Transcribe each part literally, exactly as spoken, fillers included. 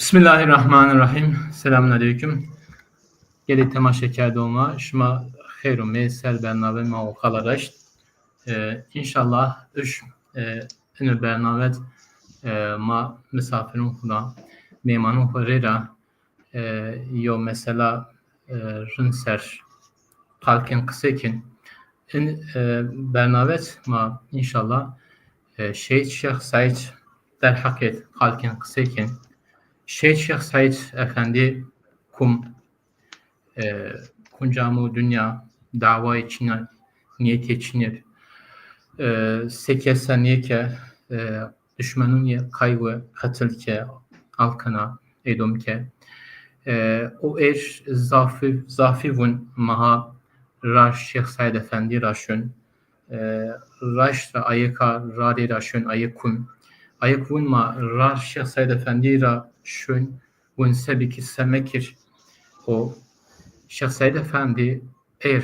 Bismillahirrahmanirrahim. Selamun aleyküm. Gelê temaşekerdoxê ma, şima xeyr ûmê ser bernameyê ma o Qala Raşt. E, înşallah üç, e, ino bername, e, ma misafirun xu ra, mêmanun xu rê ra, e, yo mesela, e, rind ser qal kên, qisey kên. In, e, bername ma înşallah, e, Şehîd Şêx Seîd derheqê qal kên, qisey kên. Şehîd Şêx Seîd Efendî kum, e, kunca amo dinya, dawayê çin a, nîyetê çin ê, e, sê kesa nîyê ke, e, duşmenun yê qay we qetil ke, al kena, îdam ke. E, o êr zafî, zafî vun ma ha rar Şêx Seîd Efendî ra şun. E, raşt ra ayeka rarî ra şun, ayek kum. Ayek vun ma rar Şêx Seîd Efendî ra şun, vun sebî ki seme kir. O Şêx Seîd Efendî êr,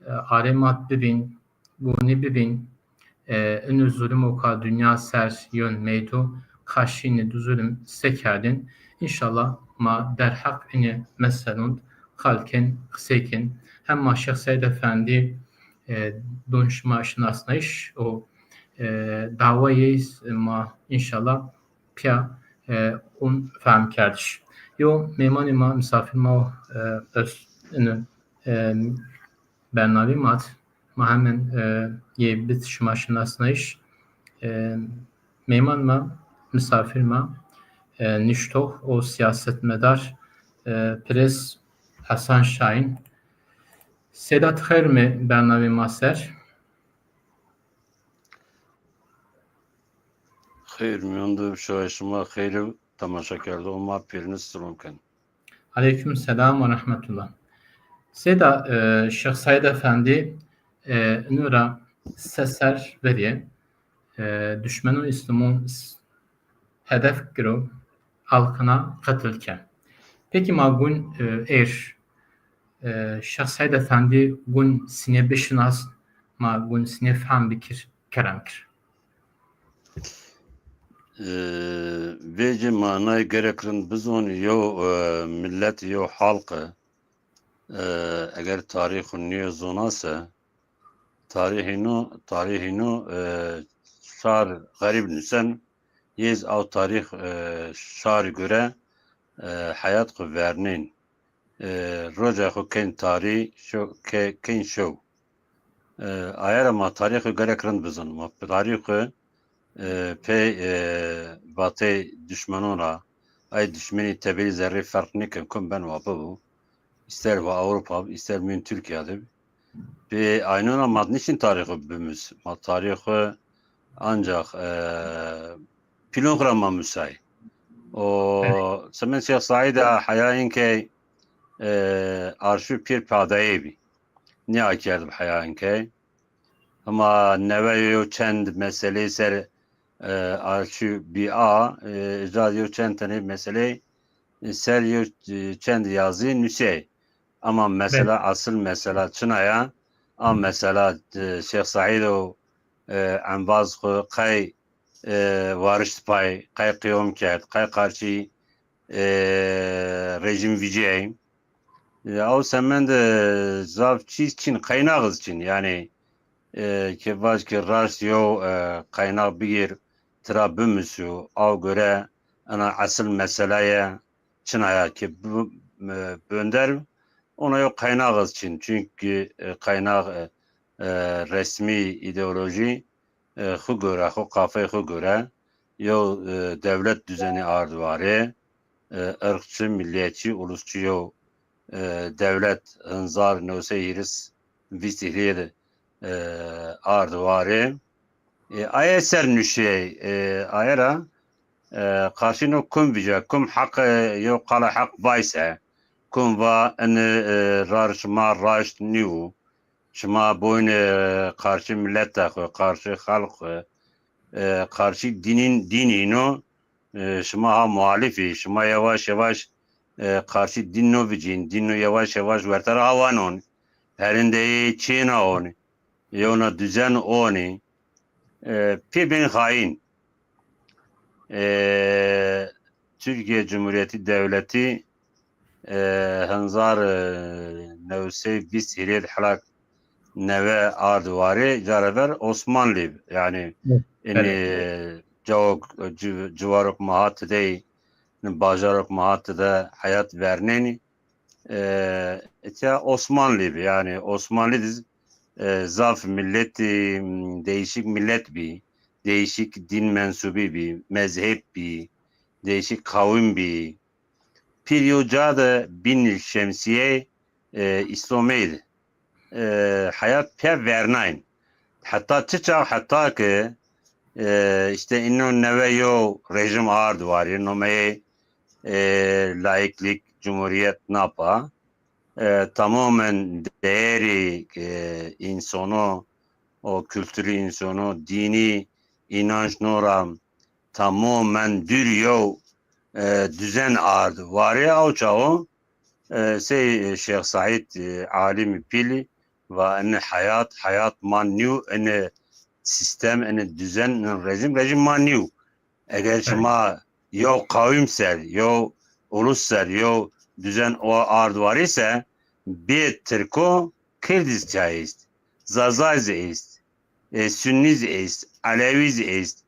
e, arê ma bibîn, gonî bibîn, e, ino zulimo ka dinya ser yon meydo, karşî inî di zulm se kerdin. Înşallah ma derheq inî meselun qal kên, qisey kên. Hem ma Şêx Seîd Efendî, e, don şima şinasnayîş û, e, dawayê ma înşallah pîya, e, un fehm kerdiş. Yo mêmanê ma, misafir ma o, e, öz, ino, e, bernamê ma d, ma hemen, e, yê bid şima şinasnayîş. E, mêman ma, misafir ma, e, nuştox û siyasetmedar, e, Pirês Hasan Şahin. Seyda, ti xeyr ûmê bernamê ma ser. Xeyr mîyan de, şoyê şima xeyr û temaşekerdoxê ma pêrine silom ken. Aleyküm selam ve rahmetullah. Seyda, e, Şêx Seîd Efendî, e, ino ra se ser verî, e, duşmenun Îslamûn s-, hedef giro, al kena, qetil ke. Peki ma gun, e, êr, e, Şêx Seîd Efendî gun sinê bişinas, ma gun sinê fehm bikir, kerem kir. E, vêce manayê gerek rind bizon, yew, e, millet, yew halq e. E, eger tarîxu nîyo zona se, tarîxîno, tarîxîno, e, şar xerîb nusen, yê z aw tarîx, e, şar gore, e, heyat xu vernên. E, roca xu kên tarî, şo-, ke-, kên şew. E, aye ra ma tarîxu gerek rind bizon. Ma tarîxu, e, pey, e, vatey duşmenon ra, ay duşmenî tebî zerrî ferq nîken, kum ben wa bibo. Îster wa Ewropa bi, îster mîn Tirkîya de bi. Pê aynon ra ma nişin tarîxu bimus. Ma tarîxu ancax, e, pîlon xu ra ma musay. O, evet, semên Şêx Seîd a heya inkey, e, arşîv pêr padayê bî. Nîakerdib heya inkey. Hema newe yew çend meseleyê ser, e, arşîv bî a, e, îca yew çend tenê meseleyê ser yew, e, çend yazî nusey. Ama mesela, belê, asil mesela çina ya, a mesela, e, Şêx Seîd û, e, embaz xu qey, e, warişt pay, qey qiyom kerd, qey qarşî, e, rejîm vîcey. E, aw semend, e, zaf çîz çin, qeynax iz çin. Yanî, e, ke vaj ke raşt yew, e, qeynax bigêr, tira bimusu, aw gore ena esil meselaye çinaya ke bu, e, bönder, ona yew qeynax iz çin. Çünkü, e, qeynax, e, e, resmî îdeolojî, e, xu gore, xu qafey xu gore yew, e, dewlet düzeni ard warê, e, irqçi, milliyetçi, ulusçu yew, e, dewlet hezar new sey hîris, vîst hîrê de, e, ard warê. E, aye ser nuşey, e, aye ra, e, qarşîno kum vîca, kum heq, e, yew qala heq vayse, kum va ini, e, rar şima raşt nîyo. Şima boyne, e, qarşî milleta xu, qarşî xalq xu, e, qarşî dînîn, dînîno, e, şima ha muhalîf î, şima yewaş yewaş, e, qarşî dîn no vicîn, dîn no yewaş yewaş werte ra awanon, herindeyê çêna on, yewna düzen onî, e, pê bên xayîn. E, Türkiye Cumhuriyeti Devleti, e, hınzar, e, new sey vîst hîrê di helak newe ard warê, cara ver Osmanlı, yani, Evet, ini, evet. e, cawok, ci-, ciwarok ma hat dey, bajarok ma hat de hayat verneni, e, etiya Osmanlı bi, yani Osmanlı diz, e, zaf millet, e, değişik millet bi, değişik din mensubi bi, mezhep bi, değişik kavim bi. Pîr yew ca de bin şemsiye, e, îslomeydi. E, hayat pê vernayn. Heta çi çax, heta ki, e, işte ino newe yew rejim ard warî, nomeyê, e, laiklik, cumhuriyet napa. E, tamamen değeri, e, insonu, o kültürü insonu, dini inanç nora tamamen dür yew, e, düzen ard warê. Aw çaxo, e, sey, e, Şêx Saîd, e, alimî pîlî va, ini hayat, hayat ma nîyo, ini sistem, ini düzen, ini rejim, rejim ma nîyo. Eger şima yew qawîm ser, yew ulus ser, yew düzen o ard warî se, bê Tirko Kirdîz çay est, Zazayîz est, e, Sunnîz est, Elewîz est,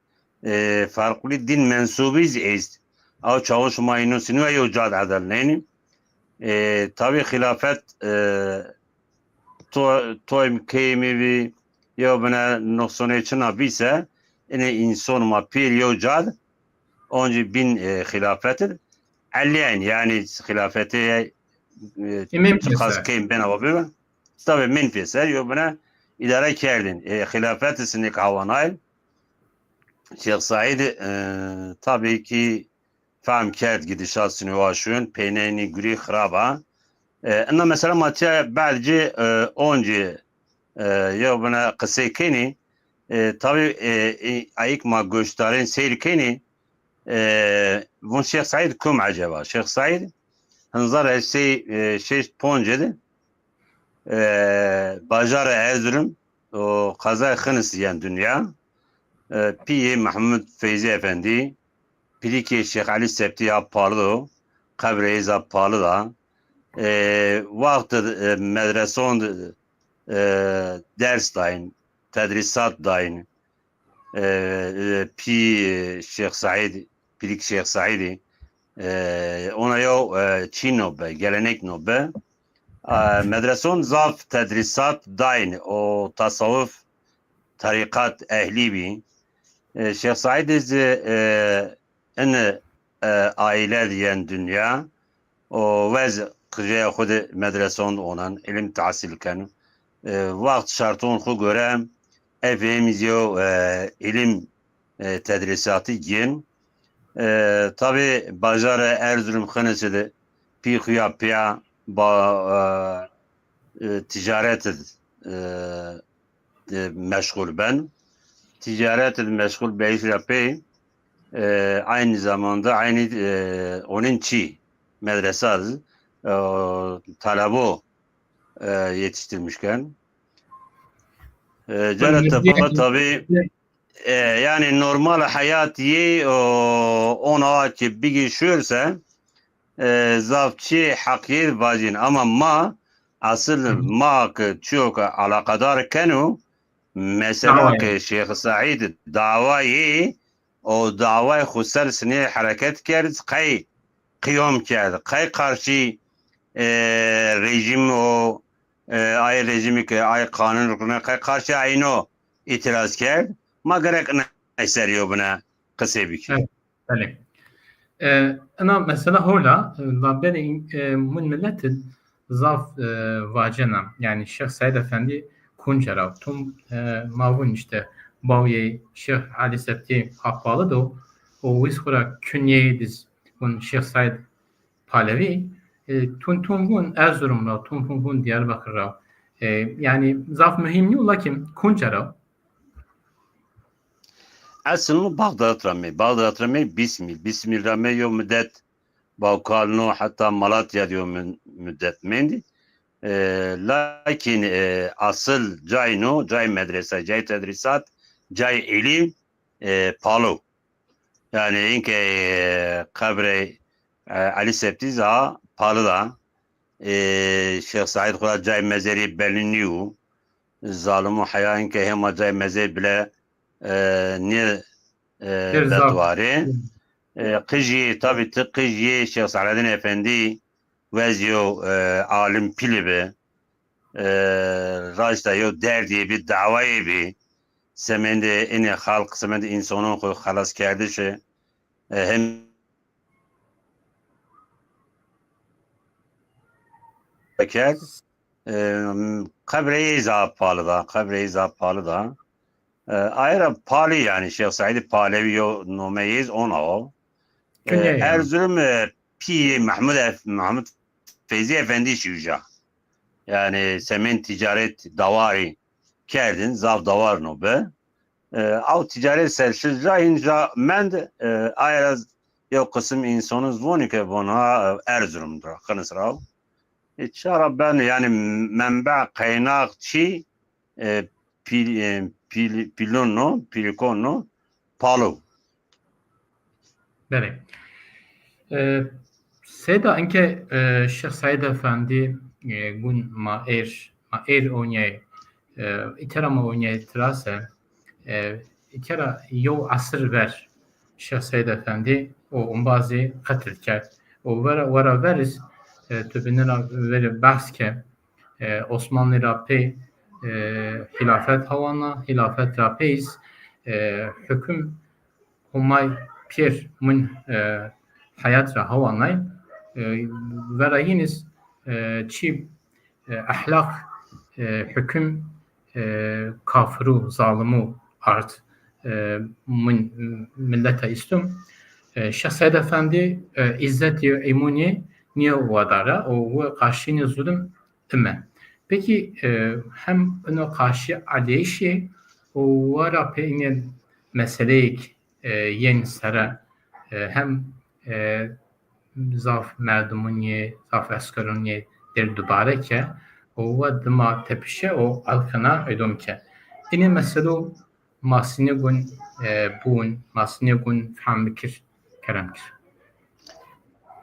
e, farklı din mensubîz est. Aw çaxo şima ino sinî ve yew cad edel neyni. E, tabi xilafet, e, to-, toym keyimî bi, yew bine nuqsonê çina bîse, inê înson ma pêr yew cad, oncî bin, e, xilafet id elîyen, yani xilafetê, e, Îmîn çiqas pêser. Keyim bena wa bibe. Tabi min pêser, yew bine îdare kerdin. E, xilafet sinî kawanay. Şêx Saîd, e, tabii ki fehm kerd gidişat sinî wa şuyon, peyneynî gurî xirab a. E, ina mesela ma tiya bad ci, e, oncî, e, yew bine qisey kenî, e, tabi, e, e, ayik ma goşdarên seyr kenî, e, vun Şêx Saîd kum eceba? Şêx Saîd hınzar hesey, e, şeşt poncê de, e, bajarê Erzurum û qezay Xinis yen dinya. E, pîyê Mehmud Feyzî Efendî, pîrikê Şêx Elî Septî ya pali do, qebrê ey za pali da. E, waxt, e, medreson, e, ders dayin, tedrîsat dayin. E, e, pî Şêx Saîd, pîrik Şêx Saîdî, e, ona yew, e, çîno bi, gelenek no bi. E, medreson zaf tedrîsat dayin, o tasawuf, terîqat ehlî bî. E, Şêx Saîdî zî, e, ini, e, aîle di yen dinya. O wez qijêya xwu de medreson onan, ilim tahsil keno. E, waxt şarton xwu gore, ef êmî zî yew, e, ilim, e, tedrîsatî gên. E, tabi bajarê Erzurum Xinisi de pî xwu ya pîya ba, e, e, ticaret id, e, de meşgul ben. Ticaret id meşgul beyîş ra pey, e, aynı zamanda aynı, e, onun çi medresa, e, talebo, e, yetiştirmiş ken. E, cara tefa tabi, e, yani normal hayat yê, o, ona ki bigi şuyorsa, e, zaf çi heqîr vacîn. Ama ma asıl ma ki çiyo ki alakadar keno, mesela ki Şêx Saîd dawayê, o dawayê xwu ser sinê hereket kerd, qey qiyom kerd, qey karşî, e, rejîm o, e, ay rejîmî ki ay qanun rukne, qey karşî ayno îtîraz kerd. Ma gerek inay ser yew bine qisey bikî. Evet. Belê. E, ina mesela hol a, e, labelê, e, mun milet id zaf, e, vacena. Yani Şêx Seîd Efendî kunca ra. Tum, e, ma vun işte bawê Şêx Elî Septî Hapali do, o wiz xwu ra kunyeyê diz vun Şêx Seîd Palevi, e, tun tun vun Erzurum ra, tun tun vun Diyarbakır ra. E, yani zaf muhîm nîyo, lakin kunca ra. Esil no Baxdat ra mey. Baxdat ra mey bîst mîl. Bîst mîl ra mey yew mudet Bawkal no, heta Malatya de yew mu-, mudet mendî. E, lakin, e, asıl cay no, cay medresa, cay tedrisat, cay îlim, e, Palo. Yanî înke, e, qebrê, e, Elî Septî zî a Pali da. E, Şêx Seîd xo ra cayê mezerî belî nîyo. Zalimo heya înke hema cayê mezerî bile, e, nê, e, Pêr zaf. Derdiwarê. E, qijî, tabî ti qijî Şêx Seîdîn Efendî wezî yo, e, alim pîlî bi. E, raşta yo derdî bi, dawayê bi. Semendê inê xalq, semendê însonon xo xelaskerdişi, e, hem kerd. E, qebrê yê zaf pali da, qebrê yê zaf pali da. E, aye ra Pali, yanî Şêx Seîdî Palevi yo nome yê zî ona o. E, Erzurum, e, pîyê Mehmud Ef-, Mehmud Feyzî Efendî şî uca. Yanî semên tîcaret dawarî kerdin, zaf dawar no bi. E, aw tîcaret ser şi ca, hîn ca mend, e, aye ra yo qisim însonin zî vonî ke vona, e, Erzurum ra, Xinis ra. E, çara ben, yanî menbe, qeynax çî, e, pîl-, e, pîl-, pîlon no, pîlikon no, palo. Belê. E, Seyda, inke, e, Şêx Seîd Efendî, e, gun ma êr, ma êr onyay, e, îtera ma onyay tira se, e, îtera yew esir ver Şêx Seîd Efendî û umbazî qetil kerd. Û wera, wera ver iz, e, tu binî ra verî behs ke, e, Osmanlî ra pey, e, hîlafet hawana, hîlafet ra pey iz, e, hukm Homay pêr min, e, heyat ra hawanay, e, vera yin iz, e, çî, e, ehlaq, e, hukm, e, kafiru, zalimu ard, e, min milleta îstum. E, Şêx Seîd Efendî, e, îzzet û îmunî nîyo wadara û wi qarşînî zulm ime. Pekî, e, hem ino qarşî alîyayîşî û wara pê inê meseleyêk, e, yên sere, e, hem, e, zaf merdimunî, zaf eskerunî dêr dubare ke û wa dima tepişe û elqina îdom ke. Inê meselo ma sinî gun, e, bun, ma sinî gun fehm bikir, kerem kir.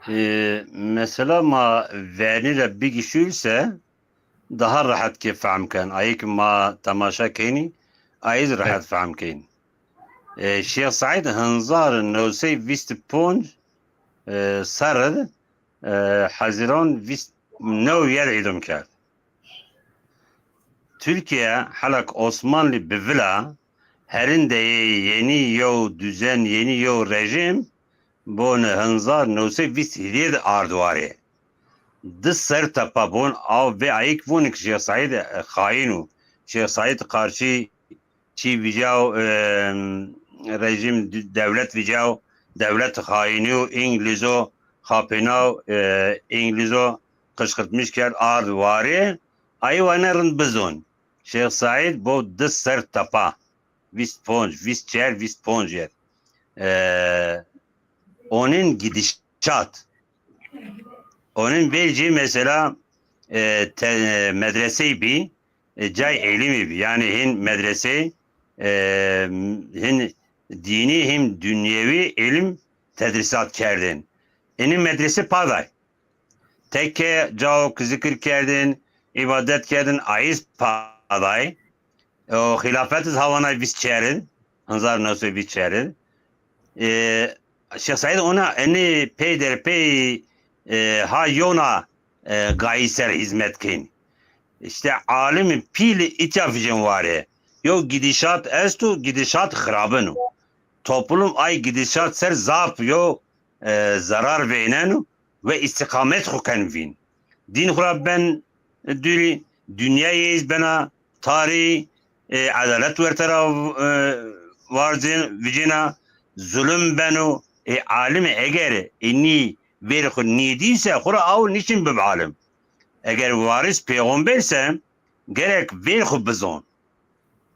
E, mesela ma vernî ra bigîşûr se, daha rehet ke fehm ken. Ayê ke ma temaşa kenî, ayê zî rehet fehm kenî. E, Şêx Seîd hezar new sey vîst ponc, e, serr id, e, Hezîran vîst new yer îdom kerd. Tirkîya, hela ke Osmanlî bi vila, herindeyê yenî yew duzen, yenî yew rejîm, bonê hezar new sey vîst hîrê de ard warê. Di ser tepa bon, aw vê ayê ke vonî ke Şêx Seîd, e, xayîn o. Şêx Seîd qarşî çî vîcaw, e, rejîm, d-, dewlet vîcaw, dewlet xayînî yo, Îngilîzo xapênaw, e, Îngilîzo qişqirtmîş kerd, ard warê. Ayê wa ne rind bizon. Şêx Seîd bo di ser tepa. Vîst ponc, vîst çer, vîst ponc yer. E, onên gidişat. Onên vercî mesela, e, te-, medresey bî, e, cay elîmî bî. Yanî hin medresey, e, hin dînî, hin dinyewî elîm tedrîsat kerdên. Inî medrese paday. Tekke cao ke zikir kerdin, îbadet kerdin, ayî zî paday. O xîlafet iz hawanay vîst çer id, hezar new sey vîst çer id. E, Şêx Seîd ona enî pey der pey, e, ha yona, e, gayî ser hîzmet kên. Îşte alimî pîlî îtya vijên warê. Yo gidîşat esto, gidîşat xirabin o. Toplum ay gidîşat ser zaf yo, e, zerar veyneno ve îstîqamet xo ken vîn. Dîn xo ra ben dûrî, dinyayê iz bena tarî, e, edalet werte ra, e, varzên, vijêna, zulum beno. E, alim eger inî vêr xo nêdî se, xo ra aw nişin bib alim. Eger waris pêxember se, gerek vêr xo bizon.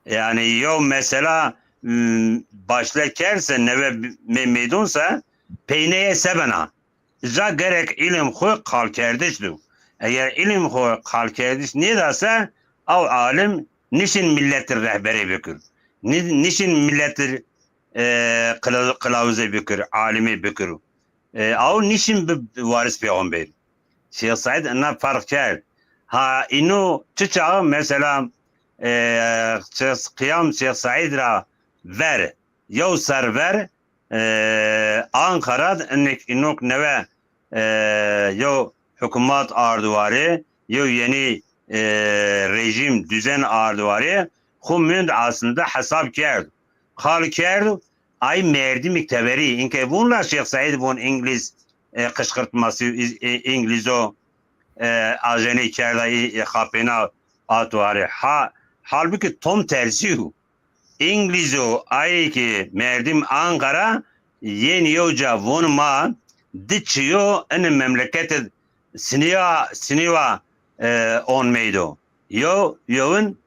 Yanî yew mesela, m, başle kerd se, neve mê-, meydon se, peyneye se bena. Ja gerek îlim xo qalkerdiş do. Eger îlim xo qalkerdiş nêda se, aw alim nişin milletir rehberê bikir. Ni-, nişin milletir e, qila-, qilawuzê bikir, alimê bikir. E, aw nişin bi waris peyxamber. Şêx Seîd ina ferq kerd. Ha, ino çi çax mesela, e, Şêx-, qiyam Şêx Seîd ra ver, yew ser ver, e, Ankara inik, inok newe, e, yew hukmat ard warê, yew yenî, e, rejîm, düzen ard warê, xwu mund aslında hesab kerd. Qal kerd, ay merdimî teberî, inke vun la Şêx Seîd vun İngiliz, e, kışkırtması, İz-, e, İngilizo, e, ajenê kerda, e, e, xapêna at warê. Ha, halbuki tom tersî yo. İngilizo ayê ki merdim Ankara yên yew ca vun ma di çiyo ini memleketi siniya, siniwa, e, on meydo. Yo, yowin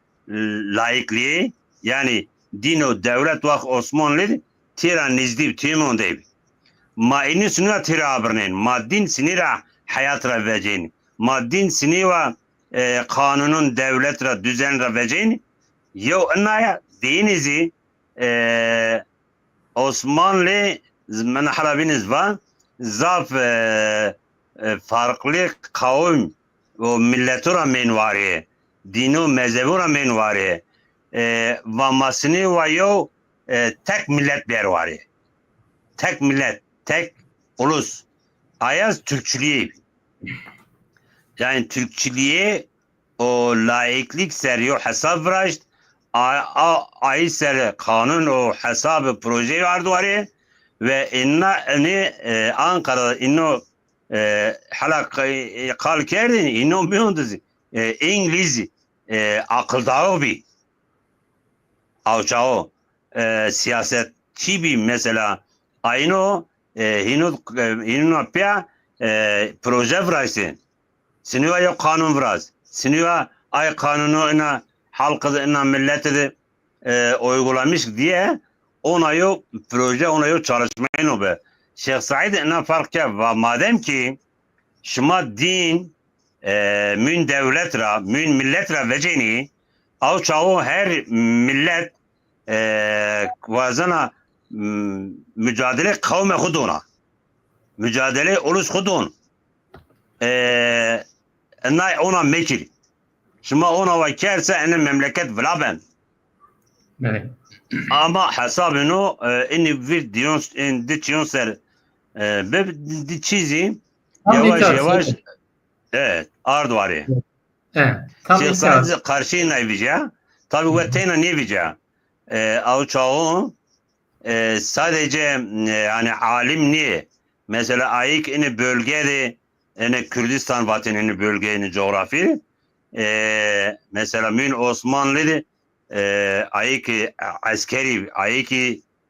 laikliği, yani din û dewlet wext Osmanlı tira nizdî bi, tîmon de bi. Ma înî sinî ra tira abirnên. Ma din sinî ra heyat ra vecên. Ma din sinî wa, e, qanunun dewlet ra, düzen ra vecên. Yew ina ya, diyinî zî, e, Osmanlı, min hela bîniz va, zaf, e, e, farklı kavim û milletu ra mên warê, dîn û mezhebu ra mên warê. E, va ma sinî wa yew, e, tek millet bêr warê. Tek millet, tek ulus. Ayaz Türkçülüğü. Yani Türkçülüğü o laiklik ser yo hesab viraşt, a, a, ay ser kanun o hesabı proje ard warê ve inna ini, e, Ankara ino, e, hela q-, e, qal kerdin, ino miyon dizi, e, İngiliz, e, akıldağı bi. Awçawo, e, siyasetçî bî mesela, ayno, e, hîno, e, hîno pîya, e, proje viraştê. Sinî wa yew qanun viraz. Sinî wa ay qanunu ina halkı de, ina milleti de, e, uygulamış diye ona yew proje, ona yew çalışma ino be. Şêx Seîd ina fark ke va madem ki şima din, e, mün dewlet ra, mün millet ra vecenî, aw çawo her millet, e, wazena, m-, mücadele qewme xwu dona. Mücadele ulus xwu don. E, ina ona mekir. Şima ona wa kerse ene memleket vila ben. Belê. Ama hesabê no, e, ini vir diyon, in di çiyon ser, e, bi di çîzî Tam yavaş yavaş, evet, ard warê. Evet, tam Şêx Seîd zî qarşî nayvîca. Tabi we teyna nêvîca. E, aw çaxo, e, sadece, e, yani alim nîye. Mesela ayik ini bölge de, ini Kürdistan vatên ini bölge, ini coğrafi. E, mesela mün Osmanlı de, e, ayik, e, eskerî, ayik,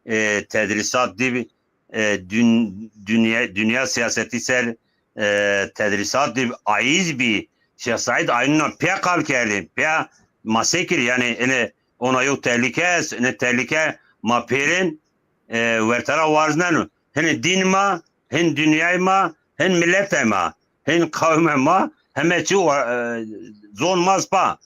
e, tedrisat dî, e, dün-, dünya, dünya siyaseti ser, e, tedrisat dî ayiz bî. Şêx Seîd aynuna pê qal kerdî, pê ma sekir, yani, ene ona yew tehlike est, ene tehlike ma pêrin, e, wertera warzneno. Hene din ma, hin dünyay ma, hin milletay ma, hin qewme ma, heme çi wa-, e, zon ma spa.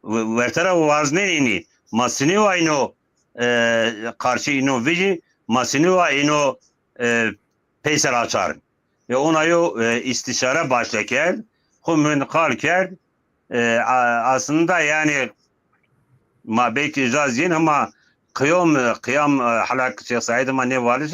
We-, wertera warznenî nî. Ma sinî wa ino, e, qarşî ino vijî, ma sinî wa ino, e, peyser açarin. E, ona yo, e, istişare başle kerd, xwu min qal kerd. E, a-, aslında yani ma belki icaz yin ama qiyom, e, qiyam, e, halak Şêx Seîd ma nê valiş,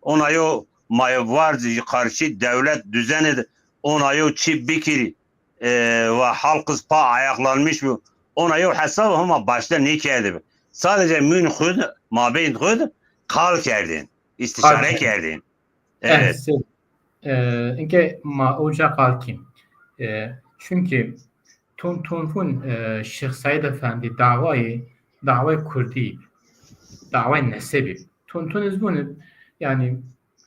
ona yo ma yo warz karşı devlet düzeni, ona yo çi bikir, e, ve halkız pa ayaklanmış bu. Ona yo hesab ama başta ne kerdi? Sadece mün xud, mabeyn xud qal kerdin, istişare kerdin. Evet. Inke ma oca qal kim. E, çünkü tun tun fun, e, Şêx Seîd Efendî dawayê, dawayê Kurdî, dawayê nesebî. Tun tun iz vun, yani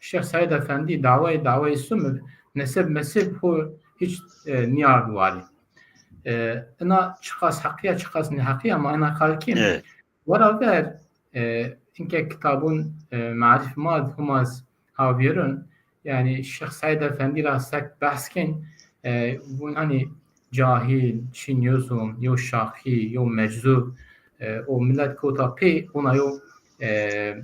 Şêx Seîd Efendî dawayê, dawayê sum, neseb meseb xwu hiç, e, nîyard warî. E, ina çiqas heqî ya, çiqas nêheqî ya, ma ina qal kim. Evet. Wera ver, e, inke kitabun, e, marîf ma, Humaz Havîrun, yani Şêx Seîd Efendî ra sek behs kin, e, vun hani cahil, çin yo zon, yo şaxî, yo meczub, e, o millet kota pê, ona yo, e,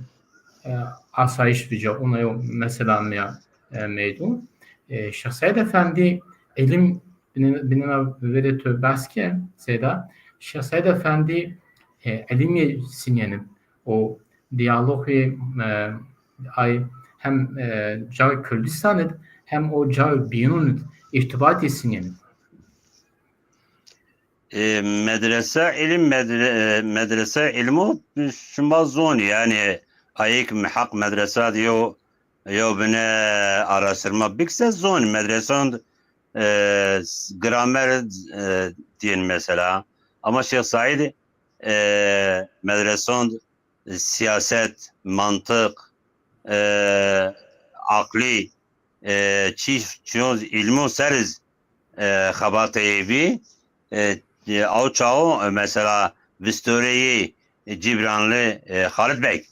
e, asayîş vîca. Ona yo mesela mi ya, e, meydun. E, Şêx Seîd Efendî îlim binê-, binêna verê to behs ke, Seyda, Şêx Seîd Efendî, e, îlimî sinyenib. O diyalogî, e, ay hem, e, cayê Kurdistan id hem o cayê bîyûn id îrtibatî sinyenib. E, medrese ilim, medre-, e, medrese ilmu şima zonî, yanî ayêk miheq medresa de yo, yo bine araştırma bikse zonî. Medreson, e, gramer, e, diyên mesela. Ama Şêx Seîd, e, medreson siyaset, mantiq, e, aqlî, e, çî, çîyon îlmon ser iz, e, xebateyê bî. E, e, aw çawo, e, mesela vistoreyê Cîbranli, e, Xalid Beg.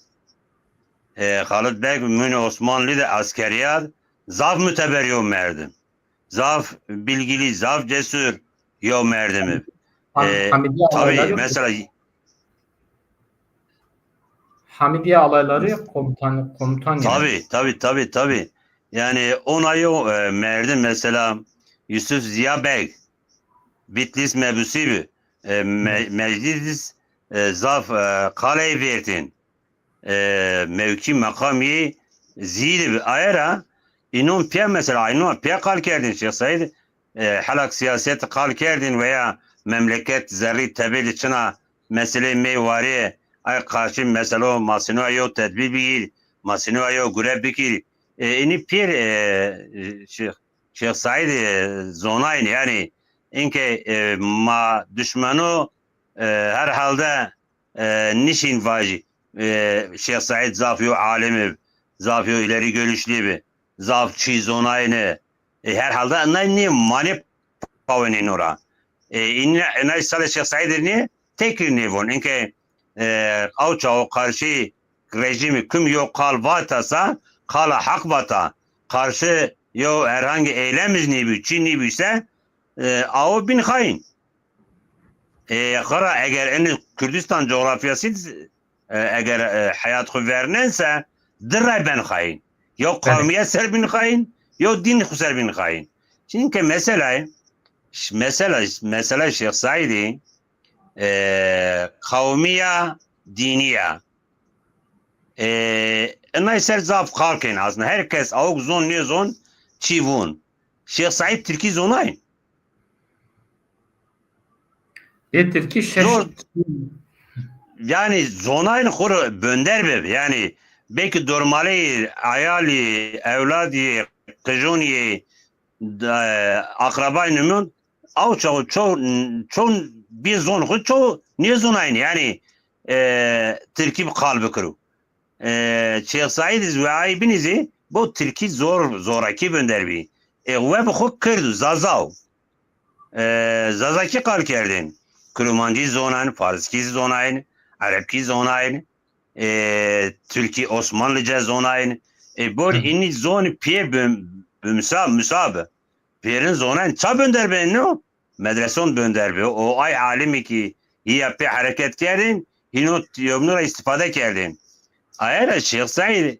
E, Xalid Beg mûnê Osmanlî de eskerîyad, zaf muteber yo merdim. Zaf bilgilî, zaf cesur yo merdim ib. Ham-, E, Hamidiye tabii, alayları, mesela Hamidiye alayları komutan, komutan yine. Tabii, tabii, tabii, tabii. Yani ona yo, e, merdim mesela Yusuf Ziya Beg, Bitlis mebusî bi. E, me-, meclis, e, zaf, e, qaley vertin. E, mewkî meqamî zî de bi. Aye ra înon pîya mesela, înon pîya qal kerdin Şêx Seîd, e, helak siyaset qal kerdin veya memleket zerrî tebê de çina meselê mey warê, ay qarşî meselo ma sino yo tedbîr bigîr, ma sino yo gure bikîr. E, înî pîr, e, Şêx, Şêx Seîd, e, zonayn, yanî inke, e, ma duşmeno, e, herhalde e, nişîn vajî, e, Şêx Seîd zaf yo alim bi, zaf yo ileri görüşlü bi, zaf çî zonayne. E, herhalde inay nê manê pawenên ora. E, inay salê Şêx Seîd nê tekir nêvon. Inke, e, aw çawo qarşî rejîmî kim yo qal vata sa, qala heq vata. Qarşî yo herhangi eylem iz nêbî, çî nêbî se, e, awo bîn xayin. E, xira eger ini Kurdistan coğrafyası, e, eger, e, heyat xu vernense, di ray ben xayin. Yo qawmiyet ser bin xayin, yo din xu ser bin xayin. Çünkü mesela, ş-, mesela, mesela Şêx Seîdî, e, qawmiya, dîniya. E, inay ser zaf qal kên aslında. Her kes awk zon nêzon çî vûn. Şêx Seîd Tirkî zonay. Ê Tirkî şeş. Zor. Yanî zonayın xur bönder be. Yanî belki dormalê ayalî, ewladî, qijonî, e, akrabay nûmon, aw çaw, çaw, çaw bî zon xu çaw nêzonayın. Yanî, e, Tirkî bi qal bikiro. E, Şêx Seîd iz weayî binî zî bo Tirkî zor, zorakî bönder bî. E, we bi xu Kird û Zaza o. E, Zazakî qal kerdên. Kurmancî zonayn, Farskî zonayn, Erebkî zonayn, e, Tirkî Osmanlıca zonayn. E, bor inî zonî pîyê bi, bi musa, musa bi. Pêrin zonayn ça bönder bên no? Medreson bönder bi. O ay alimî ki hîya pê hereket kerdên, hîno yomnû ra îstîfade kerdên. Aye ra Şêx Seîd,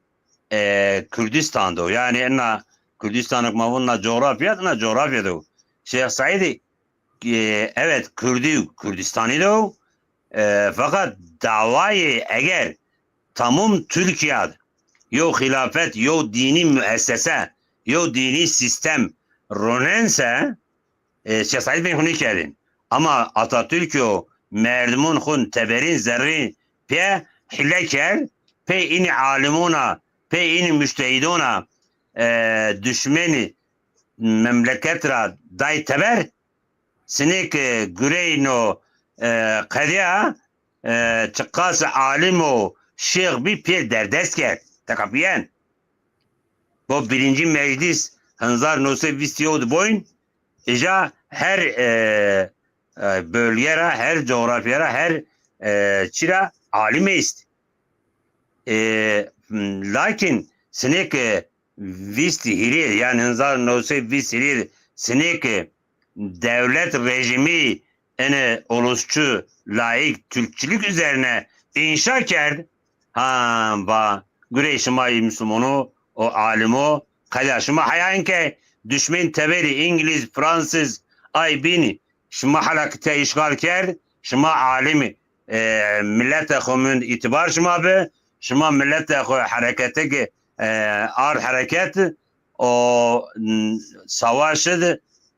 e, Kurdistan do. Yanî ina Kurdistan ma vûn na coğrafya, ina coğrafya do. Şêx Seîd, e, evet, Kurdî, Kurdistanî do. E, fakat dawayê eger tamam Türkiye yo xilafet, yo dînî müessese, yo dînî sîstem ronense, e, Şêx Seîd bîn xu nêkerdên. Ama Atatürk yo merdimon xu teberîn zerrî pê hîle kerd, pê înî alimona, pê înî mujtehîdona, e, duşmenî memleket ra day teber, sinêk, e, gureyno, e, qedîya, e, çiqas alim û şêx bî pê derdest kerd. Teqepîyen. Bo birinci meclis hezar newsed vîst yew di boyun, îja her, e, e, bölge ra, her coğrafya ra, her, e, çî ra alim est. E, lakin sinêk, e, vîst hîrê, yanî hezar newsed vîst hîrê sinêk, e, devlet rejimi ene ulusçu, laik, Türkçülük üzerine inşa kerd. Ha, va, gurey şima yê Muslumono û alimo, qeda şima heya enke duşmên teberî Îngilîz, Fransız, ay bîn şima hala ki te îşxal kerd, şima alim, e, milete xo mund îtibar şima bi, şima milete xo herekete ki, e, ard hereket û, n-, savaş id,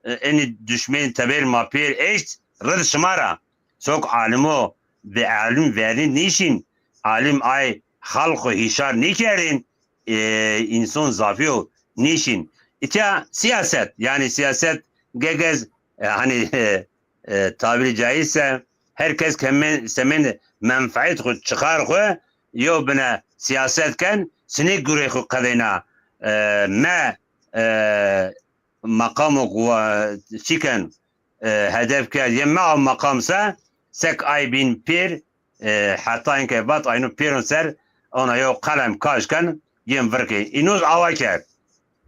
e, enî duşmên teberî ma pêr eşt, rid şima ra. Sok alimo bi alim vernî nîşîn, alim ay xalqo hîşar nîkerdîn, e, înson zafîyo nîşîn. Îtya siyaset, yanî siyaset gegez, e, hanî, e, e, tabîrî caîzse her kes kemen, semên menfaet xwu, çixar xwu yew bine siyaset ken, sinê gurê xwu qedeyna, e, me, e, maqamo wa-, çiken, e, hedef kerd, yê me a maqam se, sek ay bîn pêr, e, heta inke vat ayno pêron ser, ona yew qelem kaş ken, yên virkê. Îno awa kerd.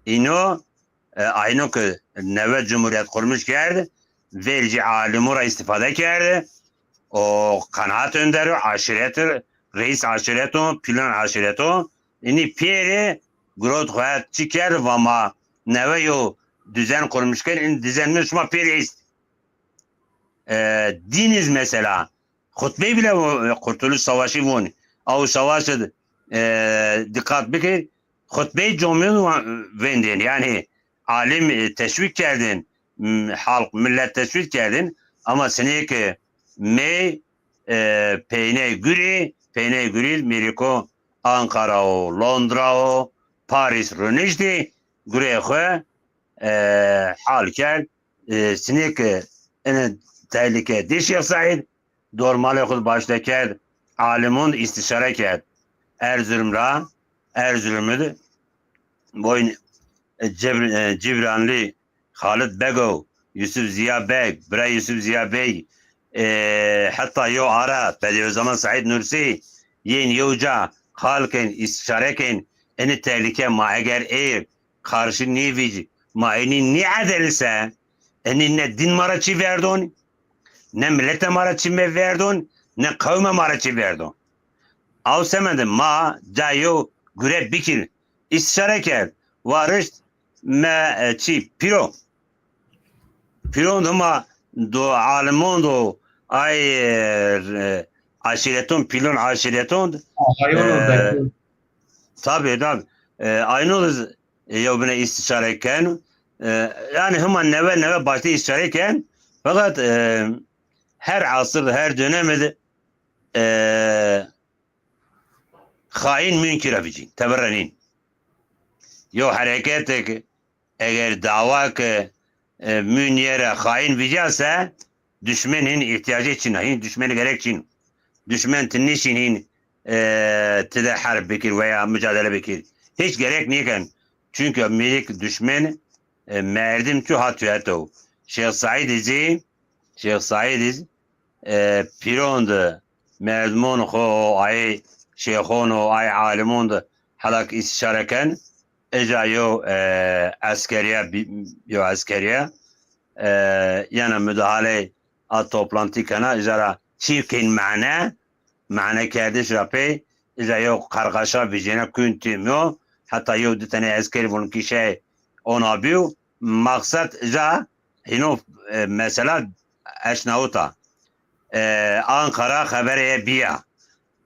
Îno, e, ayno ki newe cumhuriyet qurmuş kerd, vercî alimo ra îstîfade kerd, o qenaat önderi, aşiret, reis aşireto, pilon aşireto, înî pêrê girot xo het çi kerd, va ma newe yo düzen qurmuş kerd, în düzen mi şima pêrê est. E, dîn iz mesela, xutbey bile o, e, Kurtuluş Savaşı von, aw savaş id, e, dikkat bikir, xutbey comîyon wa-, vendên, yanî alim, e, teşvîk kerdên, m-, halk, millet teşvîk kerdên, ama sinê ki mey, e, peyney gurî, peyney gurî Mîrîko Ankara o, Londra o, Paris runiştî, gurê xwu, e, hal kerd. E, sinê ki ene tehlike dî Şêx Seîd, dormalê xwu başte kerd, alimon îstîşare kerd. Erzurum ra, Erzurum id boyn, e, Cibr-, e, Cibranlî Xalid Bego, Yusuf Ziya Beg, bira Yusuf Ziya Beg, e, heta yew ara, Bedîuzzeman Seîd Nursî, yên yew ca hal kên, îstîşare kên, enî tehlike ma eger ê karşı nêvîc, ma enî nêedelî se, enî ne dîn ma ra çî verdon, ne milete ma ra çî me verdon, ne qewme ma ra çî verdon. Aw semede ma ca yew gure bikir, îstîşare kerd, wa rişt me, e, çî pîro. Pîron hima do alimon do ay, e, aşîreton, pîlon aşîreton, Ayon e, û Bekon. Tabi, tabi. E, ayno da, e, yew bine îstîşare ken. E, yanî hima newe newe başte îstîşare ken. Feqet, e, her asir, her dönem de, e, xaîn mûnkî ra vîcîn, teberre nîn. Yew hereketek eger dawa ke, e, mûnîye ra xaîn vîcase, duşmen hîn îhtîyacê çin a. Hîn duşmen gerek çin. Duşmen ti nîşîn hîn, e, ti de herb bikir veya mucadele bikir. Hîç gerek nîken. Çunke mîrik duşmen, e, merdim tu ha tuyeto. Şêx Seîd zî, Şêx Seîd zî, e, pîron de merdimon xo, ay şêxon û ay alimon de helak îstîşare ken. Îca yew, e, eskeriye, bi-, yew eskeriye, e, yena mudahaley a toplantî kena, îca ra çî kên mane, mane kerdiş ra pey, îca yew qerqaşa vîcêne kuyun tîm yo, heta yew di tenê eskerî vun kîşey ona bîyo. Maqsed îca hîno, e, mesela eşnawita. E, Ankara xeberê bîya.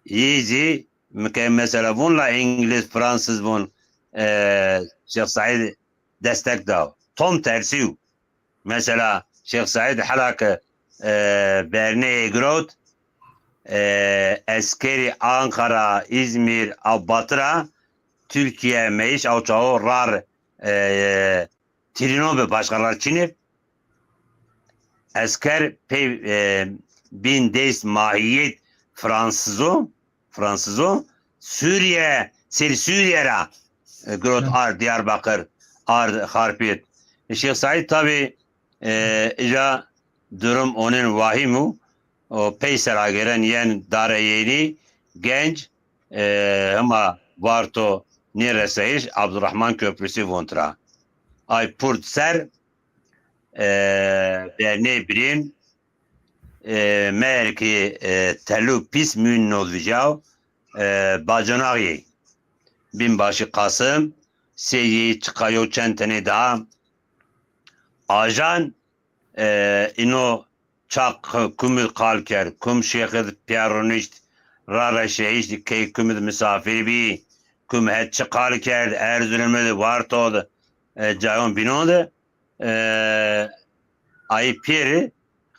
Yî zî mi ke mesela vun la Îngiliz, Fransız vun, e, Şêx Seîd destek da. Tom tersî yo. Mesela Şêx Seîd hela ke, e, berneyê girot, e, eskerî Ankara, Îzmîr, a Batı ra Tirkîye meyîş aw çawo rar, e, Tirîno bi başka rar çinê. Esker pey, e, bîn dest mahîyet Fransız o, Fransız o. Sûriye, ser Sûriye ra, e, girot ard Diyarbakır, ard Xarpêt. E, Şêx Seîd tabi, e, îca durum onin wahîm o. O peyser agêren yen Dare Yenî, Genc, e, hema Varto nêreseyiş Abdurrahman Köprüsü vont ra. Ay purt ser, e, bernê birîn, e, meğer ki, e, telu pîs mûn nod vîcaw, e, baconax yê. Binbaşî Qasim, sê yê çiqa yo çend tenê daha. Ajan, e, îno çaq kumid qal kerd, kum şêxid pîya ronişt, ra reşehişt, key kumid misafir bî, kum het çi qal kerd, Erzurumid, Wartod, e, cayon bînon de, e, ayî pêri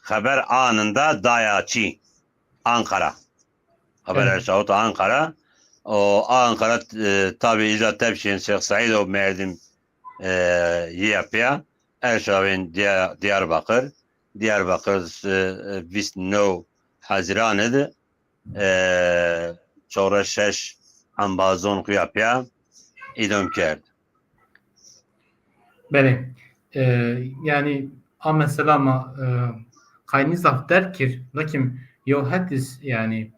xeber anında daya çî? Anqara. Xeber erşawit Anqara. O Anqara, e, tabî îja tepşên Şêx Seîd o merdim, e, yîya pîya. Erşawên Diyar-, Diyarbakir. Diyarbakir, e, vîst new Hezîranê de, e, çewres şeş embazon xu ya pîya îdam kerd. Belê. E, yanî a mesela ma, e, qaynî zaf derg kir, lakin yew het iz, yanî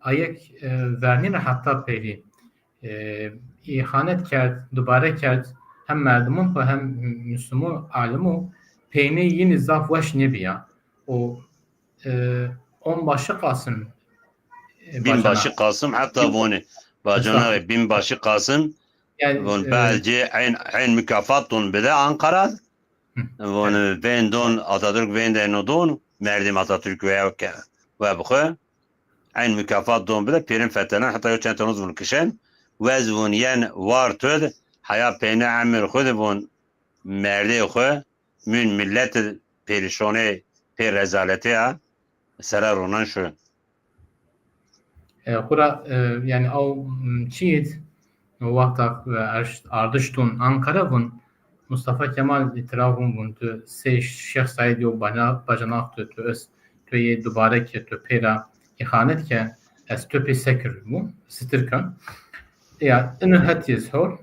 ayek, e, vernî ra heta peyrî, e, îhanet kerd, dubare kerd, hem merdimon xwu hem Muslimon alimo peynê yînî zaf weş nêbîya. O, e, onbaşı Qasim, e, Binbaşı Qasim heta vonî. Bacana rê Binbaşı Qasim, yani, von, e, belki en, en mükafat don bide Ankara. Von, e, vên don Atatürk vên de no don, merdim Atatürk ve ke, ve bixwe. En mükafat don bide, pêrin fetenen, heta yo çend tenuz von kişen. Wez von yen war tud, haya peyne emir xwu de von merdê xwu, mün millet pêrişonê, pê rezaletê ya, sera ronan şu. E, xura, e, yani aw, m, çiyid, wexta, e, erş-, ardiş tun Ankara vun, Mustafa Kemal itira vun vun tu sey Şêx Seîd yo bana-, bacanak tu, tu es, tu yê dubare ke, tu pêra îhanet ke, ez tu pê sekir vun, sitir kan. Ya, inu het yê zor.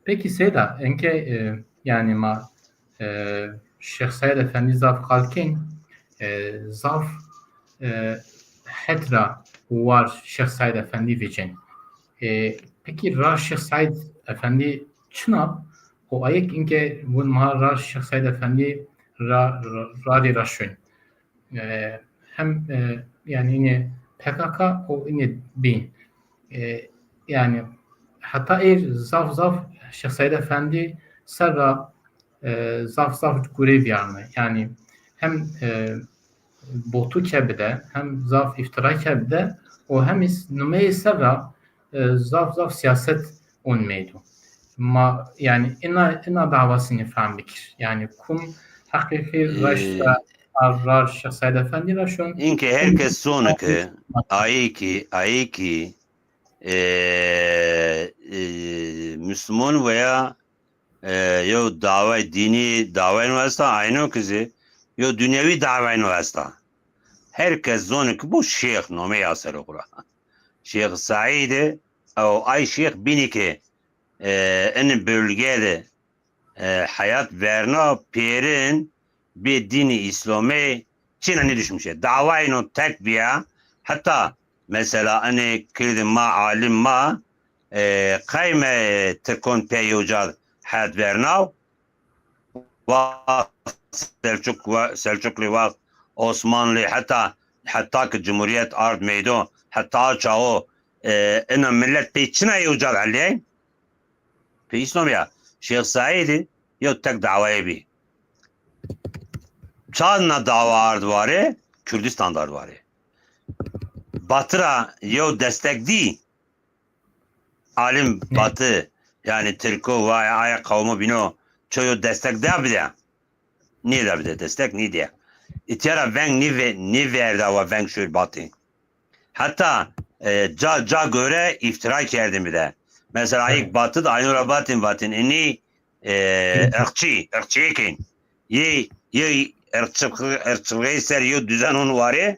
Peki Seyda, enke, e, yani ma, e, Şêx Seîd Efendî zaf qal kên, e, zaf, e, het ra war Şêx Seîd Efendî vecên. E, peki ra Şêx Seîd Efendî çina? O ayek inke vun ma ra Şêx Seîd Efendî ra, ra, ra rê ra şun. E, hem, e, yani yine P K K o yine bîn. E, yani heta êr zaf zaf Şêx Seîd Efendî ser ra, e, zaf zaf gurê vîyarne. Yani hem, e, botu ke bide, hem zaf îftira ke bide, o hem is numeyê ser ra, e, zaf zaf sîyaset on meydo. Ma, yani ina, ina dava sinî fehm bikir. Yani kum heqîqî, e, raşt ra, rar, rar Şêx Seîd Efendî ra şon. Inke her kes zone ke ayê ki, ayê ki, e, e, Müslüman veya, e, yo daway dînî, daway no esta, ayno ki zî yo dünyevi daway no esta. Her kes zone ki bu şêx nomê ya ser xura. Şêx Seîd, o ay şêx bînî ki, e, in bölge de, e, heyat verna pêrin bê dînî Îslamê çîna nêduşmuşe. Dawayê no tek bîya, heta mesela inê kirdê ma, alim ma, e, qeyme, e, Tirkon pê yew ca heyat vernaw, wext Selçuk, we-, Selçuklu wext, Osmanlı, heta, heta ki Cumhuriyet ard meydo, heta çawo, e, ina millet pey çina yew ca helîyay? Pey Îslamî ya. Şêx Seîdî yew tek dawayê bî. Çand na dawa ard warê, Kurdistan de ard warê. Batı ra yew destek dî, alim Batı, yani Tirko, vay, aya qewmo bîno, ço yo destek da bide. Nêda bide destek, nêdîya. Îtya ra veng nêve-, nêverda wa veng şoyr Batı. Heta, e, ca, ca göre îftira kerdin bide. Mesela ayik Batı da ayno ra vatin, vatin, inî, e, ırkçı, ırkçı kên. Yê, yê ırkçı, ırkçılığı ser yo düzen on warê,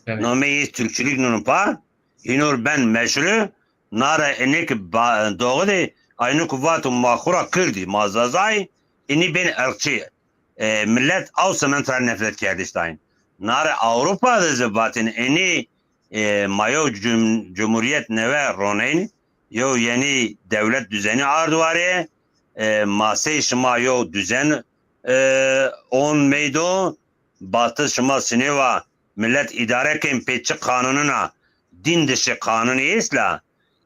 Evet. Nameyê Türkçülük nunun pa, hînor ben meşru, nara enê ki ba-, doğu de, aynu ku vato ma xura Kurdî, ma Zazay, inî bên ırkçı. E, millet aw sement ra nefret kerdiş dayin. Nara Avrupa de zî vatin inî, e, ma yo cum-, cumhuriyet neve roneyn, yo yeni devlet düzeni ard warê, e, ma sey şima yo düzen, e, on meydo, Batı şima sinêwa millet îdare kên pê çi qanunina, din dışı qanunî êsla,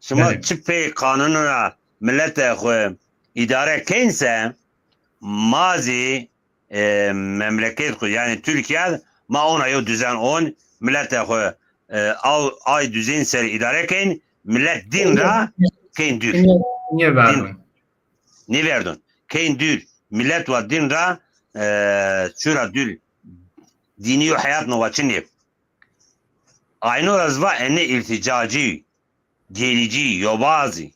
Şima Evet. çi pey qanûnûna milete xwu îdare keyn se, ma zî, e, memleket xwu, yanî Tirkîya, ma ona yew dizen on, milete xwu, e, aw, ay dizen ser îdare keyn, milet dîn ra keyn dûr. Niye, niye verdin? Dîn, nêverdon. Keyn dûr. Milet wa dîn ra, e, çura dûr. Dînî yo heyat no wa çinê. Ayno ra zî va enê îltîcacî, gerîcî, yobazî.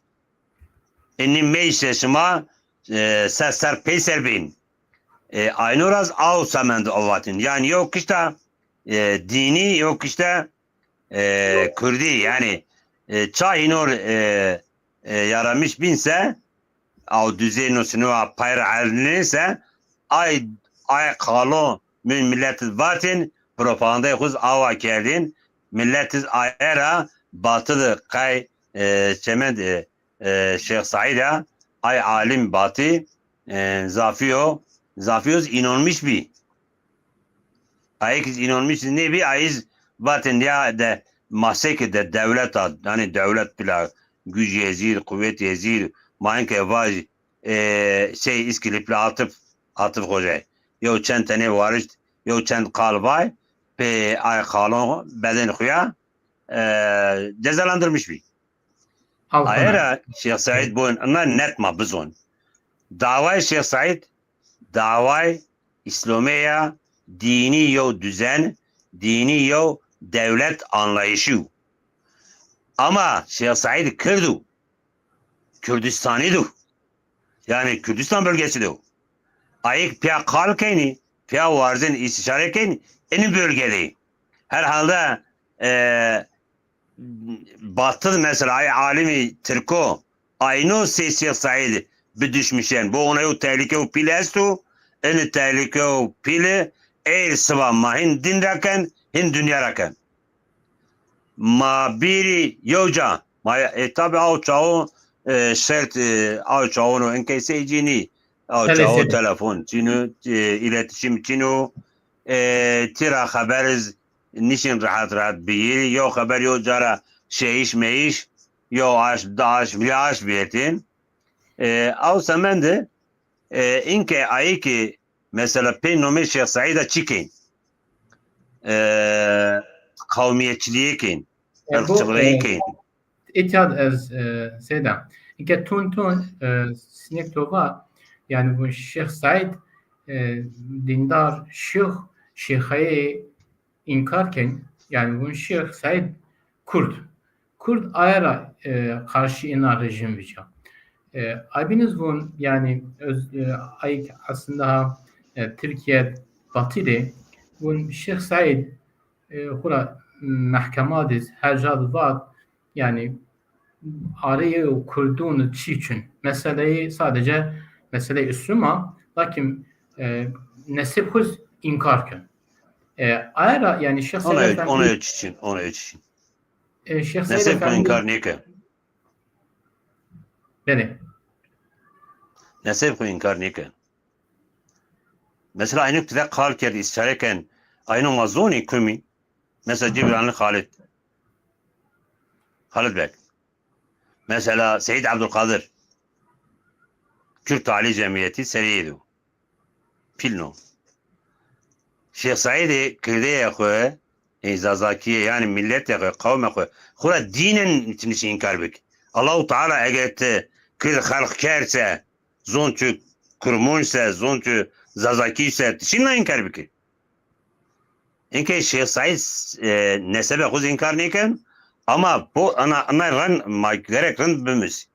Enî meyşe şima, e, ser ser peyser bên. E, ayno ra zî aw semend o vatin. Yanî yew kişta, e, dînî, yew kişta, e, kurdî. Yanî, e, ça hînor, e, e, yaramiş bîn se, aw duzê no sino a pay ra erdinê se, ay, ay qalo min milet vatên, propagandayê xwu zî awa kerdên, milet zî aye ra batil qey, e, çemend, e, e, Şêx Seîd a, ay alim batî, e, zafî yo, zafî yo zî înonmiş bî. Ayê ki zî înonmiş nêbî, ayî zî vatên ya de ma seke de dewlet a, yanî dewlet pila, güc yê zîr, quwet yê zîr, ma enke vaj, e, şey İskilipli Atif, Atif Hoca. Yew çend tenê warişt, yew çend qal vay, pê ay qalon bedên xwu ya, e, cezalandırmış bî. Aye ra Şêx Seîd bon, ina net ma bizon. Daway Şêx Seîd, daway Îslomê ya, dînî yew dizen, dînî yew dewlet anlayışî yo. Ama Şêx Seîd Kird o, Kürdistanî do. Yanî Kürdistan bölgesi do. Ayik piya qal kenî, piya warzên îstîşare kenî, enî bölgede. Herhalde, e, Batıl mesela ay alimi Tirko ayno sê Şêx Seîd biduşmîşen. Bu ona yew tehlîkeyo pîl esto. Enî tehlîkeyo pîli ey siba ma hin din ra ken, hin dinya ra ken. Ma bîrî yew ca. Ma, e, tabi aw çawo, e, şert, e, aw çawono inkey sey cînî. Aw çawo telefon çîno, e, iletişim çîno. E, tira xeber iz nişin rahat rahat biyî. Yo xeber yo cara şeyiş meyiş, yo aş, da aş, vî aş biyertin. E, aw semende, e, inke ayî ki mesela pê nomê Şêx Seîda çi kên? E, qewmiyetçilîyê kên, e, bu, ırkçılığı e, kên. Îtya ez, e, seyda. Inke tun tun, e, sinek to va, yani bu Şêx Seîd, e, dîndar şêx, şêxayê înkar ken, yani bu Şêx Seîd Kurd. Kurd aye ra, e, karşı ina rejim vica. E, ay bîn iz vun, yani öz, e, ay aslında ha, e, Tirkiye batî de vun Şêx Seîd, e, xura mehkema diz, her ca di vat, yani arê yew Kurdun çî çin. Meseleyê sadece meseleyê Îslam a, lakin, e, neseb xuz înkar ken. E, aye ra yani Şêx Seîd Efendî, ona yo çî çin, ona yo çî çin. E, Şêx Seîd Efendî înkar nêken. Belê. Neseb xwu înkar nêken. Mesela ayno ti de qal kerd, îstîşare ken, ayno ma zonî kumî? Mesela Cibranli Xalid. Xalid Beg. Mesela Seyîd Ebdulqadir. Kürt Talî Cemîyetî sereyê do. Pîl no. Şêx Seîdê kirdeyê xwu, ê Zazakîye, yanî miletê xwu, qewmê xwu, xwu ra dînen nişî înkar bik. Allahu Teala eger ti kird xelq kerd se, zon tu Kurmunc se, zon tu Zazakî se, ti şîn na înkar bikî. Inkê Şêx Seîd, e, nesebê xwu zî înkar nêken, ama bo ana, ana ren ma gerek rind bimis.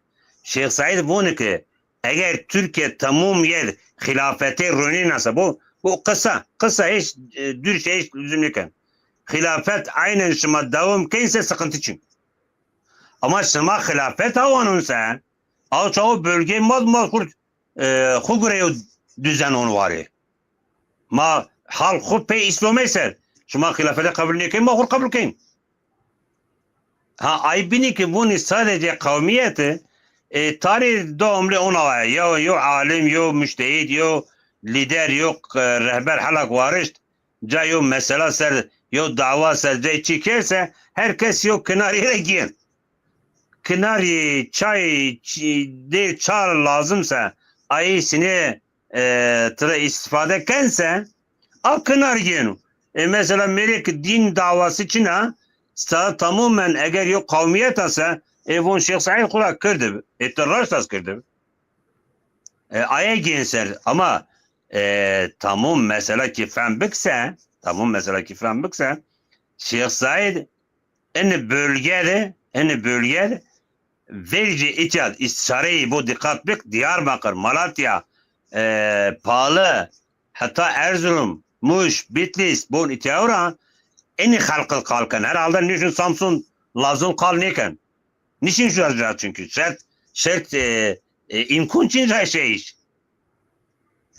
Şêx Seîd voni ke eger Tirkîye temom yer xîlafetê ronîna se, bo, bo qisa, qisa hiç, e, dûr şey hiç lüzum nêken. Xîlafet aynen şima dewam keyn se sıkıntı çin. Ama şima xîlafet awanon se, aw çawo bölgeyê ma, ma xurt, e, xwu gure yew düzen on warê. Ma halk xwu pey Îslamê ser. Şima xîlafetê qebul nêkên, ma xwu qebul kên. Ha, ay bînî ki vûnî sadece qewmîyet, e, tarî do omlê ona wa. Yew, yew alim, yew mujtehîd, yew lîder, yew, e, rehber helak warişt. Ca yew mesela ser, yew dawa ser, cay çî kerse, her kes yew kinarî ra gîyen. kinarî çay çi-, dê çar lazim se, ayê sinê, e, tira îstîfade ken se, a kinar gêno. E, mesela mêrê ki dîn dawası çin a, sa tamomen eger yo qawmiyet a se, e, von Şêx Seîd xura kirdi bi. E, ti raşt az kirdi bi. E, aye gên ser ama, e, tamam mesela ki fehm bikse, tamam mesela ki fehm bikse, Şêx Seîd ini bölge de, ini bölge de verci itiyat istişareyi bu dikkat bik, Diyarbakır, Malatya, e, Palı, hatta Erzurum, Muş, Bitlis, bon itiyat ora, ini xalqıl kalken. Herhalde nişin Samsun, Lazun kal neken. Nişin şu ra çünkü. Şert, şert, e, e, imkun çin ra şey iş.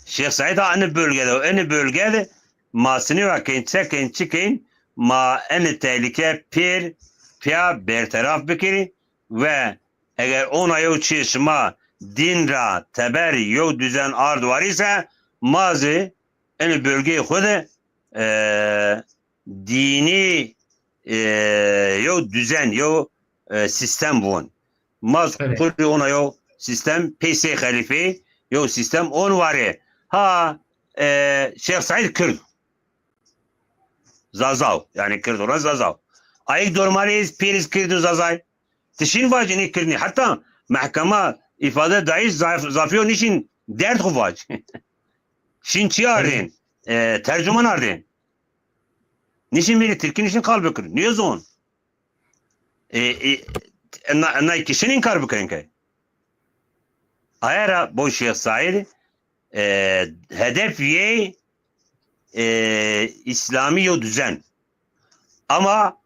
Şêx Seîd a ini bölgede, ini bölgede ma sinî wa kên, çekên, çikên, ma ini tehlike pêr, piya berteraf bikirî ve eger ona yew çî şima dîn ra teber yew düzen ard warî se, ma zî ini bölgeyê xwu de, e, dînî, e, yew düzen, yew, e, sîstem von. Ma zî Evet. kurî ona yew sîstem, pey sey xelîfeyî yew sîstem on warê. Ha, e, Şêx Seîd kird. Zazaw, yanî kird ona Zazaw. Ayik dormalî iz pêriz kird û Zazay. Ti şin vac inî kirdnî. Heta mehkema îfade dayîş zaf-, zafîyo nişin derd xwu vac. Şin çi ardên? E, tercuman ardên. Nişin vîrî tirkî nişin qal bikir. Nêzon. E, e, ena, ena kişin înkar bikirin ke. Aye ra bo Şêx Seîd, e, hedef yê, e, îslamî yo düzen. Ama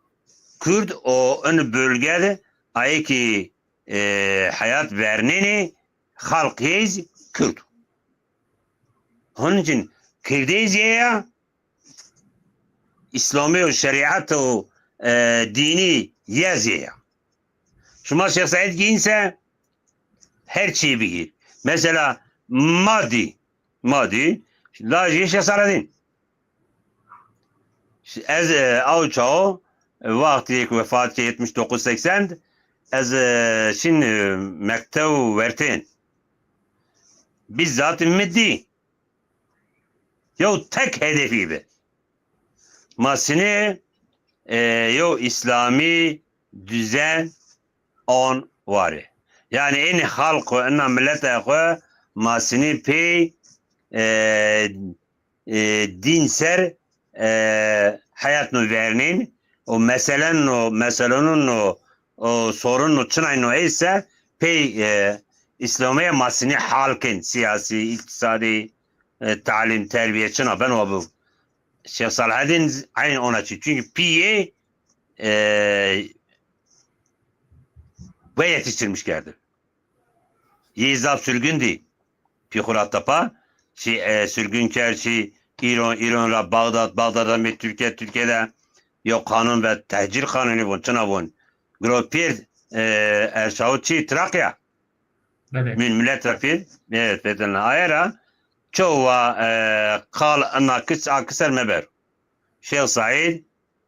Kurd o in bölge de ayê ki, e, heyat vernenê xalq yê zî Kurd. Honî cin Kirdê zî ya, Îslamî û şerîet û, e, dînî yê zî ya. Şima Şêx Seîd gîn se her çî bigîr. Mesela ma dî, ma dî lajê Şêx Seladîn. Ez, e, aw çawo, e, wextî yek wefat ke yetmiş dokuz seksen, ez, e, şin, e, mektew wertên. Bizzat mi dî. Yew tek hedefî bi. Ma sinê, e, yew îslamî düzen on warê. Yanî enî xalq xwu, ina milete xwu ma sinî pey, e, e, dîn ser, e, heyat no vernîn û meselen no, meselonun no, o sorun no çinay no ey se pey, e, îslamîye ma sinî hal kên, sîyasî, îktisadî, e, talim, terbiye çina beno bu. Şêx Selahedîn eyn ona çî. Çünkü pîyê, e, ve yetiştirmiş kerdi. Yê zaf sürgün dî. Pî xwu ra tepa, şî, e, sürgün kerd, şî Îran, Îran ra Bağdat, Bağdat ra mê Türkiye, Türkiye de yo qanun ve tehcir qanunî von, çina von. Gro pêr, e, erşawo çî Trakya. Evet. Min millet ra pêr, evet, bedelna. Aye ra çowa, e, qal ina kis, a kiser meber. Şêx Seîd,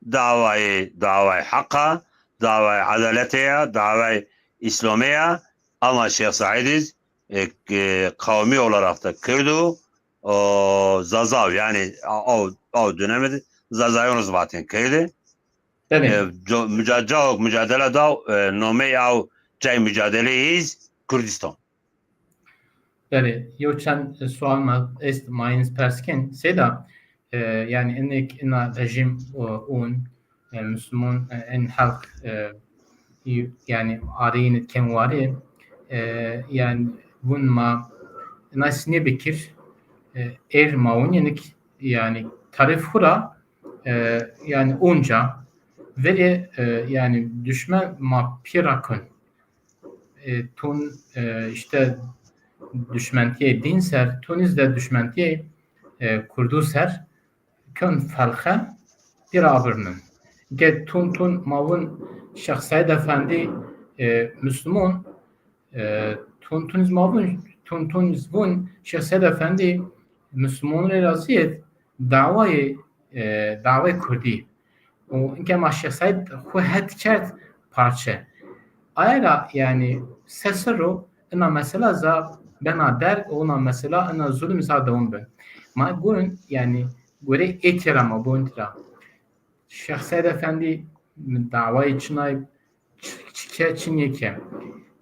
dawayê, dawayê heq a, dawayê edaletê ya, dawayê Îslamê ya, ama Şêx Seîd iz, e, e, qawmî olarak da Kird o, o, Zazaw, yanî a-, aw, aw dönemi de Zazayon iz vatên Kird. Belê. E, co-, müca-, cawok mücadele daw, e, nomey aw cay mücadele iz Kurdistan. Belê, yew çend sual ma est, ma yin pers kên. Seyda, e, yanî inik ina rejîm, o, un, e, Müslüman, e, en halk, e, y-, yanî arîn ken warî, e, yanî vun ma nas nêbikir, e, er ma un yenik, yanî tarif xura, e, yanî onca verê, e, yanî düşmen ma pîra kun. E, tun, e, işte düşmentiyê dîn ser, tun iz de düşmentiyê, e, Kurdu ser, kun felxe pîra abirnin. Ke tun tun ma vun Şêx Seîd Efendî, e, Müslüman, e, tun tun iz ma vun, tun tun iz vun Şêx Seîd Efendî Müslümanun rê ra zîyed dawayê, e, dawayê Kurdî. Û inke ma Şêx Seîd xwu het kerd parçe. Aye ra yanî se serr o ina mesela zaf bena derg û ina mesela ina zulm zaf dewam bi. Ma gun yanî gorê ê tîya ra ma bon tîya. Şêx Seîd Efendî dawayê çinay çi, çi ke çi nêke.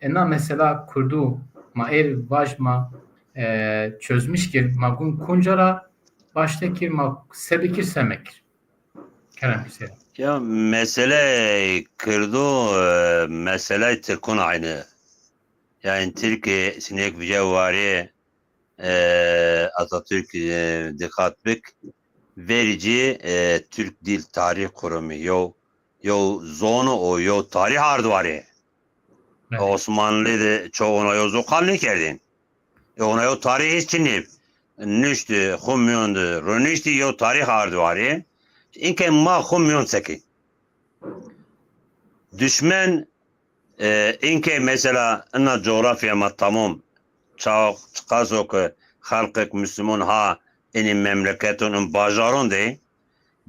Ina mesela Kurdu ma êr vaj ma, e, çözmüş kir, ma gun kunca ra başte kir, ma se bikir se mekir. Kerem Hüseyin. Ya mesele Kürdo, e, mesele Tirkun aynı. Yani Tirk, e, sinek vije wari, e, Atatürk, e, dikkat bik. Verici, e, Türk Dil Tarih Kurumu. Yo, yo zonu o, yo tarih ard wari. Evet. Osmanlı de çoğuna yo zo qal nêkerdin. E, ona yo tarî hîç çinî nuştî, xwu miyon de roniştî, yo tarîx ard warî. Înke ma xwu miyon sekî. Duşmen, e, înke mesela ina coğrafya ma tamam, çax, çiqaso ke xelqek Müslüman ha inî memleketon, in bajaron de,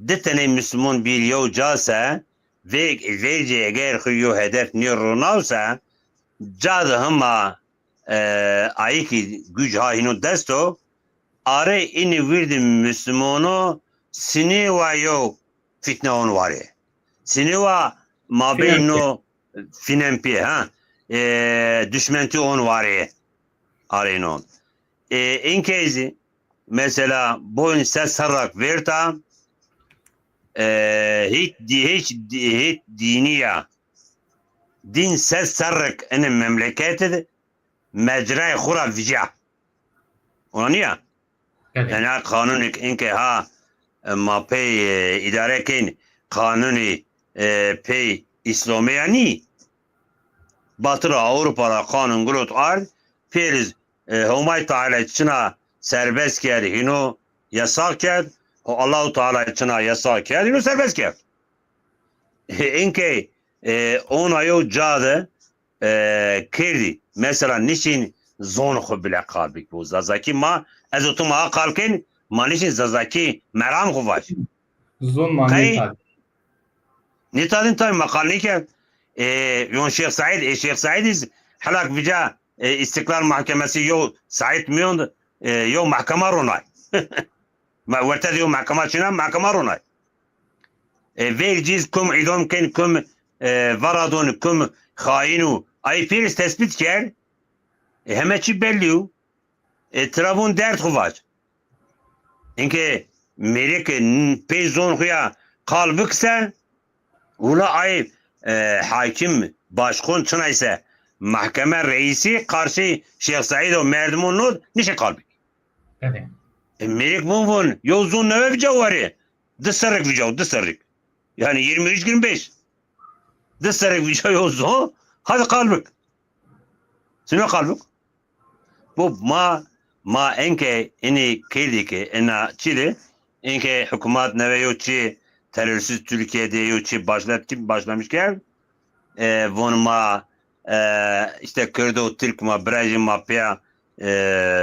di tenê Müslüman bir yew ca se, vê, vêrcê eger xwu yo hedef nêronaw se, ca de hima e, ayî kî güc ha hîno dest o, arê înî wîrdî Müslümono sinê wa yo fitne on warê. Sinê wa mabeyno fînenpî, ha, e, duşmentî on warê arêno. E, inkey zî mesela boyun se serrak vêrta, e, hîç dî-, hîç dî-, hîç dînî ya. Dîn se serrek inê memleketî de mecrayê xwu ra vîcîya. Ona nîya? Evet. Yanî ha qanûnêk înke ha, e, ma pey, e, îdare kên qanûnî, e, pey Îslomî ya nî. Batî ra, Ewropa ra qanûn girot ard, pêriz, e, Homay Teala çina serbest kerd, hîno yasax kerd, û Allahu Teala çina yasax kerd, hîno serbest kerd. Înke, e, ona yo ca de, e, kerdî. Mesela nişin zon xwu bile qal bik bo. Zazakî ma, ez û tu ma qal kên, ma nişin Zazakî meram xwu vaj. Zon ma nêtadin. Nêtadin tabi ma qal nêkerd. E, yon Şêx Seîd, e, Şêx Seîd iz helak vîca, e, İstiklal Mahkemesi yo Seîd miyon, e, yo mahkema ronay. Ma werte de yo mehkema çin a, mehkema ronay. E, vêr cîz kum îdam kên, kum, e, veradon, kum xayin û ayî pêriz tespît kerd. E, heme çî bellî yo. E, tira vûn derd xwu vac. Înke mêreke n-, pey zon xwu ya qal bikse, wila ay, e, hakim, başkon çinayse, mahkeme reîsî qarşî Şêx Seîd û merdimon nod nişe qal bik. Evet. E, mêrik vûn vûn, yo zon newe vîca warê. Di serrek vîca, di serrek. Yani yirmi üç yirmi beş. Di serrek vîca yo zon, hadi qal bik. Sine qal bik. Bu ma, ma enke ini kêrdî ke ena çi de, enke hukmat newe yo çi terörsüz Türkiye de yo çi başlat, kim başlamış kerd. E, von ma, e, işte Kürdo Türk ma, birajî ma pêya, e,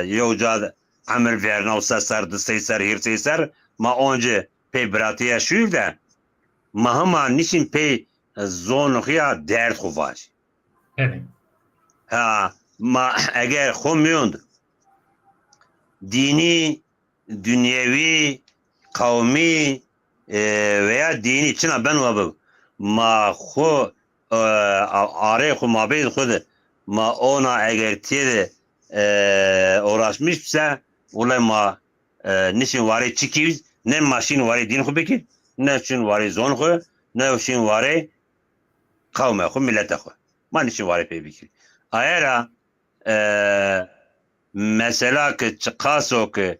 yo ca emir verna û se ser, di sey ser, hîr sey ser, ma once pey biratîya şûr de, ma hima nişin pey zon xu ya derd xu vaj. Evet. Ha, ma eger xo miyond dînî, dinyewî, qewmî, e, veya dînî çina ben wa bi, ma xo, e, a-, arê xo mabeyî xo de ma ona eger têde, e, uğraşmış bise, wulay ma, e, nişin warê çikî, ne ma şin warê dîn xo bikir, ne şin warê zon xo, ne şin warê qewme xo, milete xo. Ma nişin warê pey bikir. Aye ra, e, mesela ke çiqaso ke,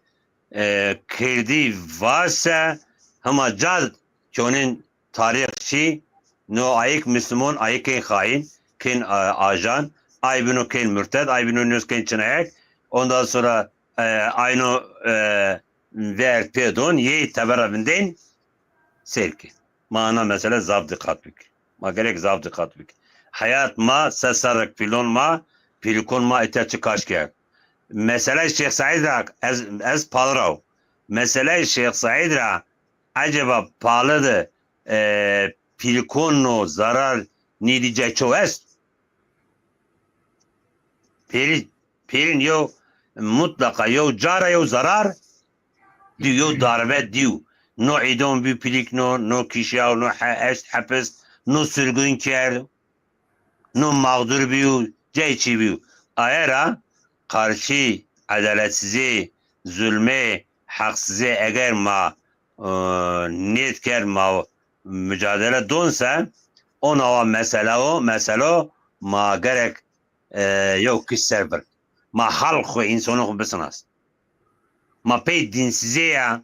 e, kirdî vase hima ca çonên tarîx şî, no ayik Müslüman, ayik kên xayin, kên, e, ajan, ay bino kên murted, ay bino nêz kên çinayek. Ondan sonra, e, ayno, e, ver pê don, yê tebera vindên seyr kên. Ma ana mesele zaf dîqat bik. Ma gerek zaf dîqat bik. Heyat ma, se serrek pîlon ma, pîlikon ma îta çi kaş kerd. Meseleyê Şêx Seîd ra ez, ez pali ra wo. Meseleyê Şêx Seîd ra eceba pali de, e, pîlikon no zarar nîdî cay çew est? Pêrî, pêrin yew mutlaqa yew cara yew zarar dî, yew darbe dî. No îdam bî, pilîk no, no kişîyaw, no he-, eşt hepis, no sirgûn kerd, no mağdur bîyo, cey çî bîyo. Aye ra qarşî edaletsizî, zulmê, heqsizî eger ma, e, nêt kerd, ma mucadele don se, ona wa mesele o, meselo ma gerek, e, yew kiş ser bir. Ma halq xwu, însanê xwu bisinas. Ma pey dînsizê ya,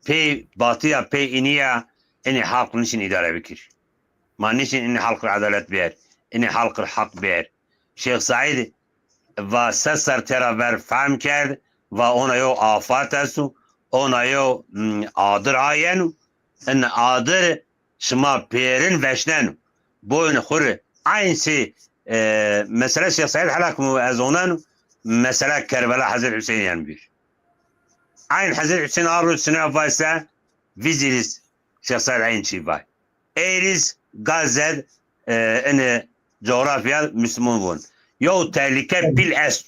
pey batî ya, pey înî ya, inî halq nişin îdare bikir. Ma nişin inî halq ra edalet bêr, inî halq ra heq bêr. Şêx Seîd va se ser tera ver fehm kerd, va ona yew afat esto, ona yew, mm, adir ayeno. In adir şima pêrin veşneno. Boyun xwu ri eyn sey, e, mesela Şêx Seîd Helak mi ez oneno, mesela Kerbela Hezret Hüseyin yen bir. Eyn Hezret Hüseyin a roj sine vay se, vizîriz Şêx Seîd eyn çî vay. Êriz Gazze, e, ini coğrafya Müslüman vun. Yew tehlike pîl est.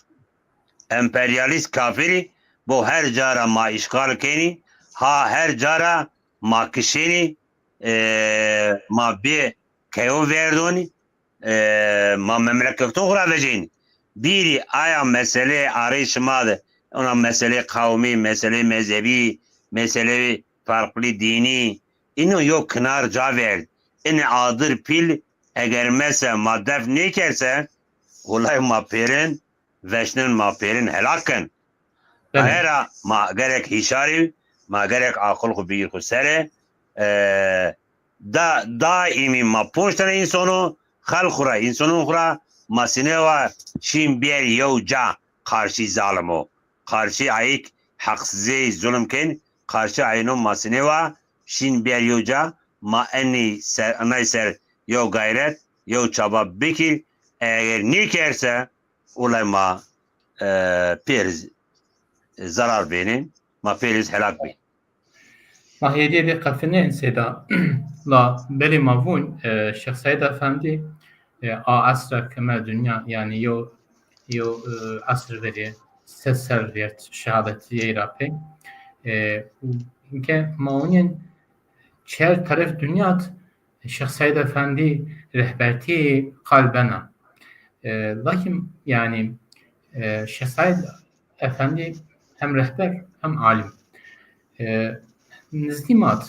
Emperyalist kafirî bo her cara ma îşxal kenî, ha her cara ma kişenî, e, ma bê keyo verdonî, e, ma memleketo xwu ra vecênî. Bîrî aya meselê arê şima de, ona meselê qewmî, meselê mezhebî, meselê farklî dînî, îno yo kinar ca verd. Inê adir pîl eger mese ma def nêkerse, wulay ma pêrin veşnin, ma pêrin helak kin. Belê. Aye ra ma gerek hîşarî wi, ma gerek aqil xwu bigîr xwu sere. E, da, daîmî ma poştene însono, xelq xwu ra, însonon xwu ra ma sine wa şîn bêr yew ca qarşî zalimo, qarşî ayik heqsizey zulm ken, qarşî ayno ma sine wa şîn bêr yew ca, ma enî ser, enay ser yew gayret, yew çaba bikir, eger nêkerse, wulay ma, e, pêriz zarar bênî, ma pêriz helak bî. Ma hêdî hêdî qefinên sêda. La belê ma vûn, e, Şêx Seîd Efendî, e, a esra keme dinya, yanî yew, yew, e, esr verî, se ser vêrt şehadetî ey ra pey. E, ke ma vûnên çer teref dinya d Şêx Seîd Efendî rehbertî qal bena. E, lakin, yanî, e, Şêx Seîd Efendî hem rehber hem alim. E, nizdî ma d,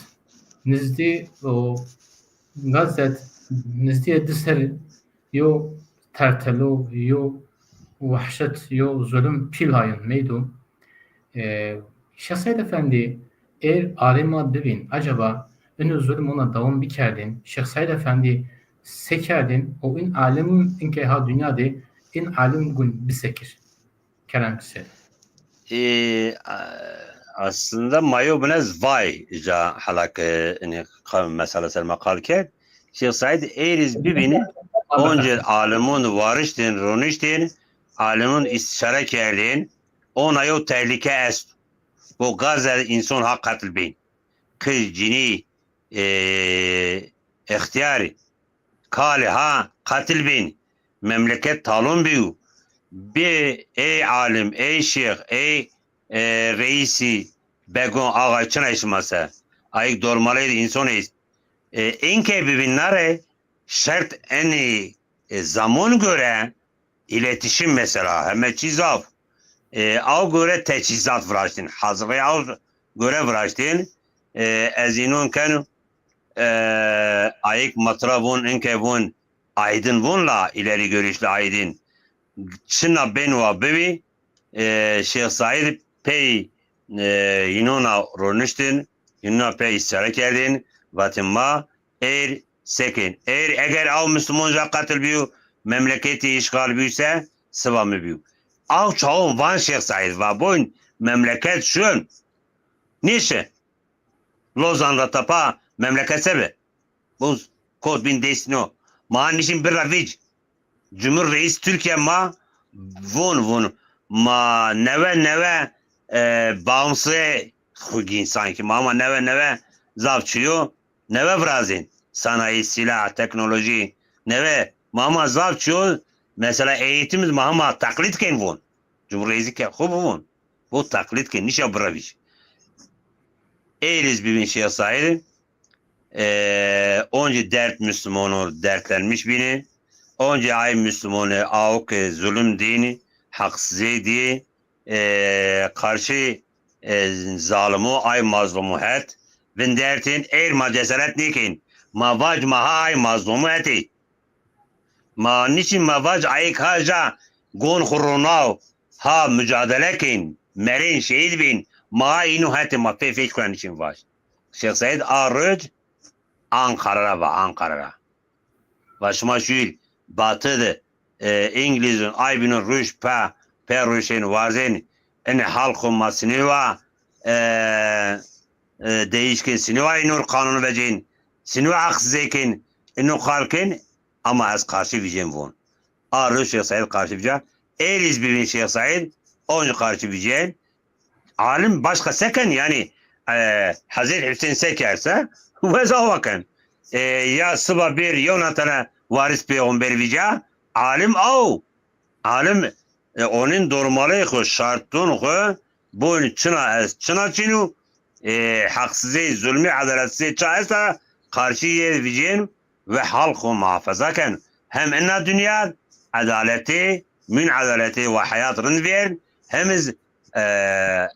nizdî o Gazze d, nizdî di ser yo tertelo, yo wehşet, yo zulm pîl ayon meydo. E, Şêx Seîd Efendî êr arê ma bibîn, acaba ino zulm ona dewam bikerdîn? Şêx Seîd Efendî se kerdîn û in alim inkê ha dinya de in alim gun bisekir? Kerem kise. E, a-, aslında ma yo binez vay ca halak, e, ini qa-, mesela ser ma qal kerd. Şêx Seîd êriz bibîni, oncê alimon variştin, roniştin, alimon îstîşare kerdin, ona yew tehlîke est. Bo Gazze înson ha qetil bîn. Qij, cinî, e, extîyarî, kalî ha qetil bîn. Memleket talon bîyo. Bê ey alim, ey şêx, ey, e, reîsî, begon, axay çinay şima se. Ayik dormaleyê înson est. E, inkê bibîn nare şert enî, e, zamon göre iletişim mesela, heme çî zaf. E, aw göre teçhîzat viraştên, hazırlığê aw göre viraştên. E, ez înon keno, e, ayik matra vûn, inkê vûn aydın vûn la ileri görüşlü aydın. Çina bên wa bibî, e, Şêx Seîd pey, e, înona roniştin, înona pey îstîşare kerdin, vatin ma êr sekên. Êr eger aw Müslüman ca qetil bîyo, memleketî îşxal bîyo se, siba mi bîyo. Aw çawon van Şêx Seîd va boyn memleket şun. Nêşi. Lozan ra tapa memleket se bi. Boz kot bîn destîno. Ma nişin birra vîc. Cumhur Reis Türkiye ma vun vun. Ma newe newe, e, bağımsız xugîn sanki. Ma ama newe newe zaf çiyo. Newe virazên. Sanayi, silah, teknoloji. Newe. Ma ama zaf çiyo. Mesela eğitim ma hema teqlîd kên von. Cumhur Reisi ke xo bivon. Bu teqlîd kên, nişa birevîş. Êrîz bibîn Şêx Saîd. E, oncî dert Müslümanı dertlenmiş bîni. Oncî ay Müslümanı awke zulüm dîni, haksızlığı diye, e, karşı, e, zalimu, ay mazlumu het vindertin, êr ma cesaret nêkên. Ma vac ma ha ay mazlumu hetê. Ma nişin ma vac ayik ha ja gon xu ronaw, ha mücadele kên, merên, şehîd bîn, ma ha înu hetê ma fê fêk xu nişin vac. Şêx Seîd a roc Ankara ra va, Ankara ra. Va şima şuîr Batı de, e, Îngilîzun ay bînun ruj pe, pe ruşên warzên, inê halqu ma sinî wa, e, e, değişkên, sinî wa inur qanun vecên, sinî wa aqsizêkên, inu qalkên, ama ez qarşî vijên von. A roc Şêx Seîd qarşî vija, êrîz bibîn Şêx Seîd, onc qarşî vijên, alim başka se ken, yanî, e, Hezret Hüseyin se kerse, weza wa ken. E, ya siba bir yewna tene waris peyxamber vîca, alim aw. Alim, e, onin dormaley xu, şartun xu, boyun çina est, çina çinu, e, haksızê, zulmî, adaletsizê ça esta, karşı yê vîcên ve halq xu muhafaza ken. Hem ina dünya adaleti, mün adaleti ve hayat rind vêrn, hem iz e,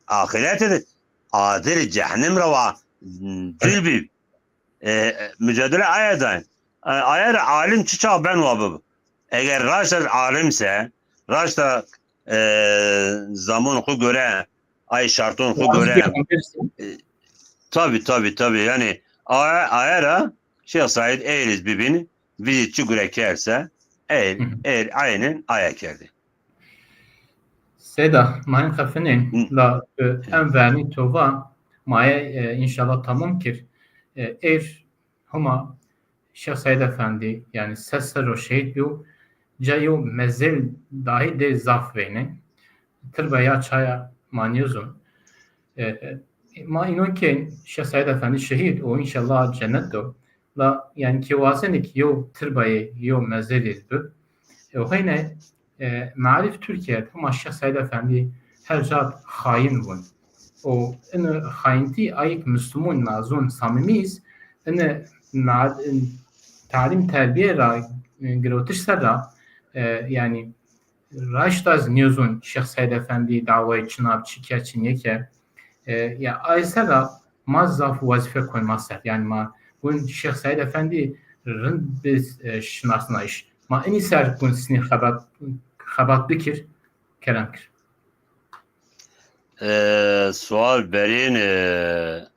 axirete de adir cehennem ra wa dûr bî. E, e, mücadele aya dayn. E, aya ra alim çi çax ben wa bibi. Eger raşta alim se, raşta, e, zaman xu göre, ay şarton xu göre. E, tabi, tabi, tabi. Yani aya, aya ra Şêx Seîd êrîz bibîn, vîzî çi gure kerse, êr, êr aynen aya kerdî. Seyda, ma hên xefinên la, e, en vernî to va, ma ye, e, înşallah tamam kir. E, êr Homa Şêx Seîd Efendî, yanî se serro şehîd bîyo, ca yew mezel dahî dê zaf veyne. Tirba ya çaya ma nêzon. E, e, ma înon kên Şêx Seîd Efendî şehîd o, înşallah cennet do. La, yanî, kê wazenê ki yew tirbayê, yew mezelî bi. E, o heyne, e, mearîf Tirkîye, hema Şêx Seîd Efendî her ca xayin vûn. O, ino xayintî ayik Muslimûn ma zûn samimî iz, ino ma-, talîm terbîye ra, e, girotiş ser ra, e, yanî, raşt ez nêzûn Şêx Seîd Efendî dawayê çina bi çi ke, çi nêke. E, ya, ay ser ra ma zaf wezîfe kon ma ser. Yanî ma gun Şêx Seîd Efendî rind bi, e, şinasnayîş. Ma inî ser gun sinî xebat, xebat bikir, kerem kir. E, sual berên, e,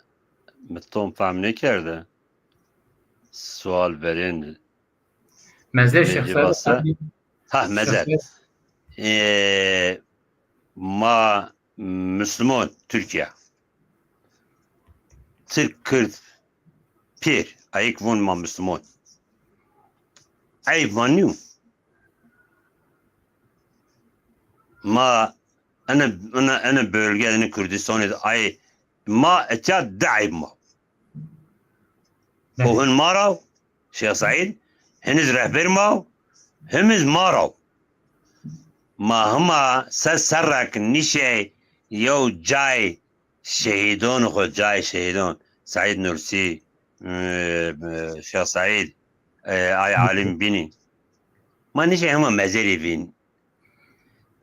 mi tom fehm nêkerde. Sual berên Meze Şêx Seîd Efendî. Ha, meze. Şêx Seîd. E, ma Müslüman Türkiye. Tirk, Kürt, pêr, ayik vûn ma Müslüman. Eyb ma nîyo. Ma ene, ene, ene bölge, ene Kürdistanê de ay ma etya di eyb ma. O hin ma ra, Şêx Seîd, hiniz rehber ma, himiz ma ra. Ma hima se serrek nişê yew cay şehîdon xo, cay şehîdon, Seîd Nursi, e, e, Şêx Seîd, e, ay alim bînî. Ma nişê hima mezerî vîn.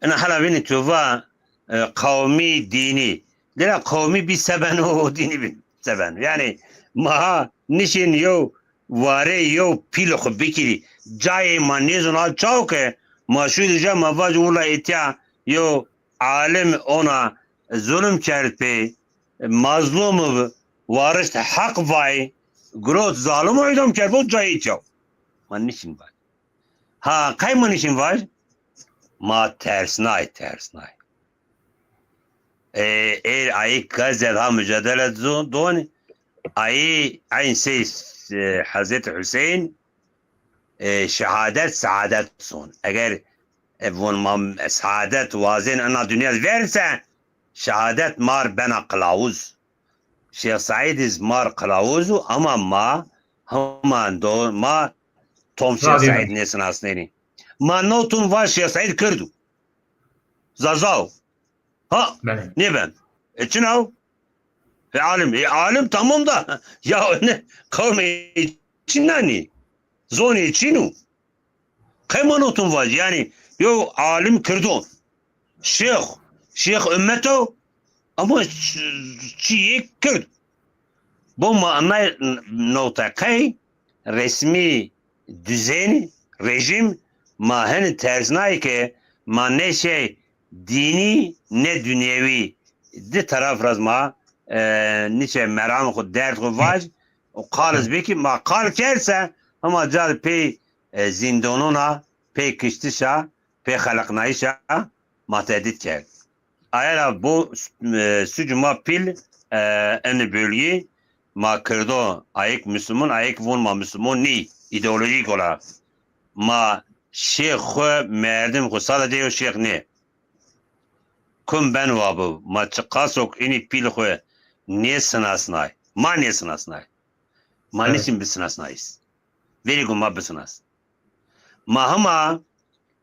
Ina hala vînî tu va, e, qewmî, dînî. Lira qewmî bî se beno, o dînî bî se beno. Yanî ma ha nişên yew warê yew pîl xu bikirî. Cayê ma nêzon a çaw ke ma şû dîja ma vacî wila îtya yew alim ona zulm kerd pê, mazlum bi, warişt heq vay, girot zalim o îdam kerd, bo cayê çaw. Ma nişin vay. Ha, qey ma nişin vaj? Ma tersnay, tersnay. E, êr ayî Gazze ha mücadele do-, don, ayî eyn sey, e, Hezretî Hüseyin, e, şehadet, saadet son. Eger, e, von ma saadet wazên ina dinya verse, şehadet mar bena qilawuz. Şêx Seîd iz mar qilawuz û ama ma hema do-, ma tom Şêx Seîd nêsinasnenî. Ma newton vaj Şêx Seîd Kird o. Zaza o. Ha, Belê. Nêben. E, çina o? E, alim. E, alim tamam da. Ya ne, qewmê çin a nî. Zonê çin o. Qey ma newton vaj. Yanî, yew alim Kird o. Şêx. Şêx ummet o. Ama ç-, çîyê Kird. Bo ma anay newta qey resmî düzeni, rejîm, ma hini terznayê ke ma ne şey dînî ne dunyewî di taraf ra z ma, e, nîçe meram xwu, derd xwu vaj û qal iz bikî, ma qal kerd se hima ca de pey, e, zîndonon a, pey kiştiş a, pey xeliqnayîş a ma tehdît kerd. Aye ra bo, e, sucê ma pîl, e, enî bölgî ma Kirdo, ayik Müslüman, ayik von ma Müslüman nî, ideolojîk olarak. Ma şêx xwu, merdim xwu, sade de yew şêx nê. Kum ben wa bi, ma çiqasok inî pîl xwu nêsinasnay. Ma nêsinasnay. Ma Evet. nîçin bisinasnayîs? Verî ku ma bisinas. Ma hima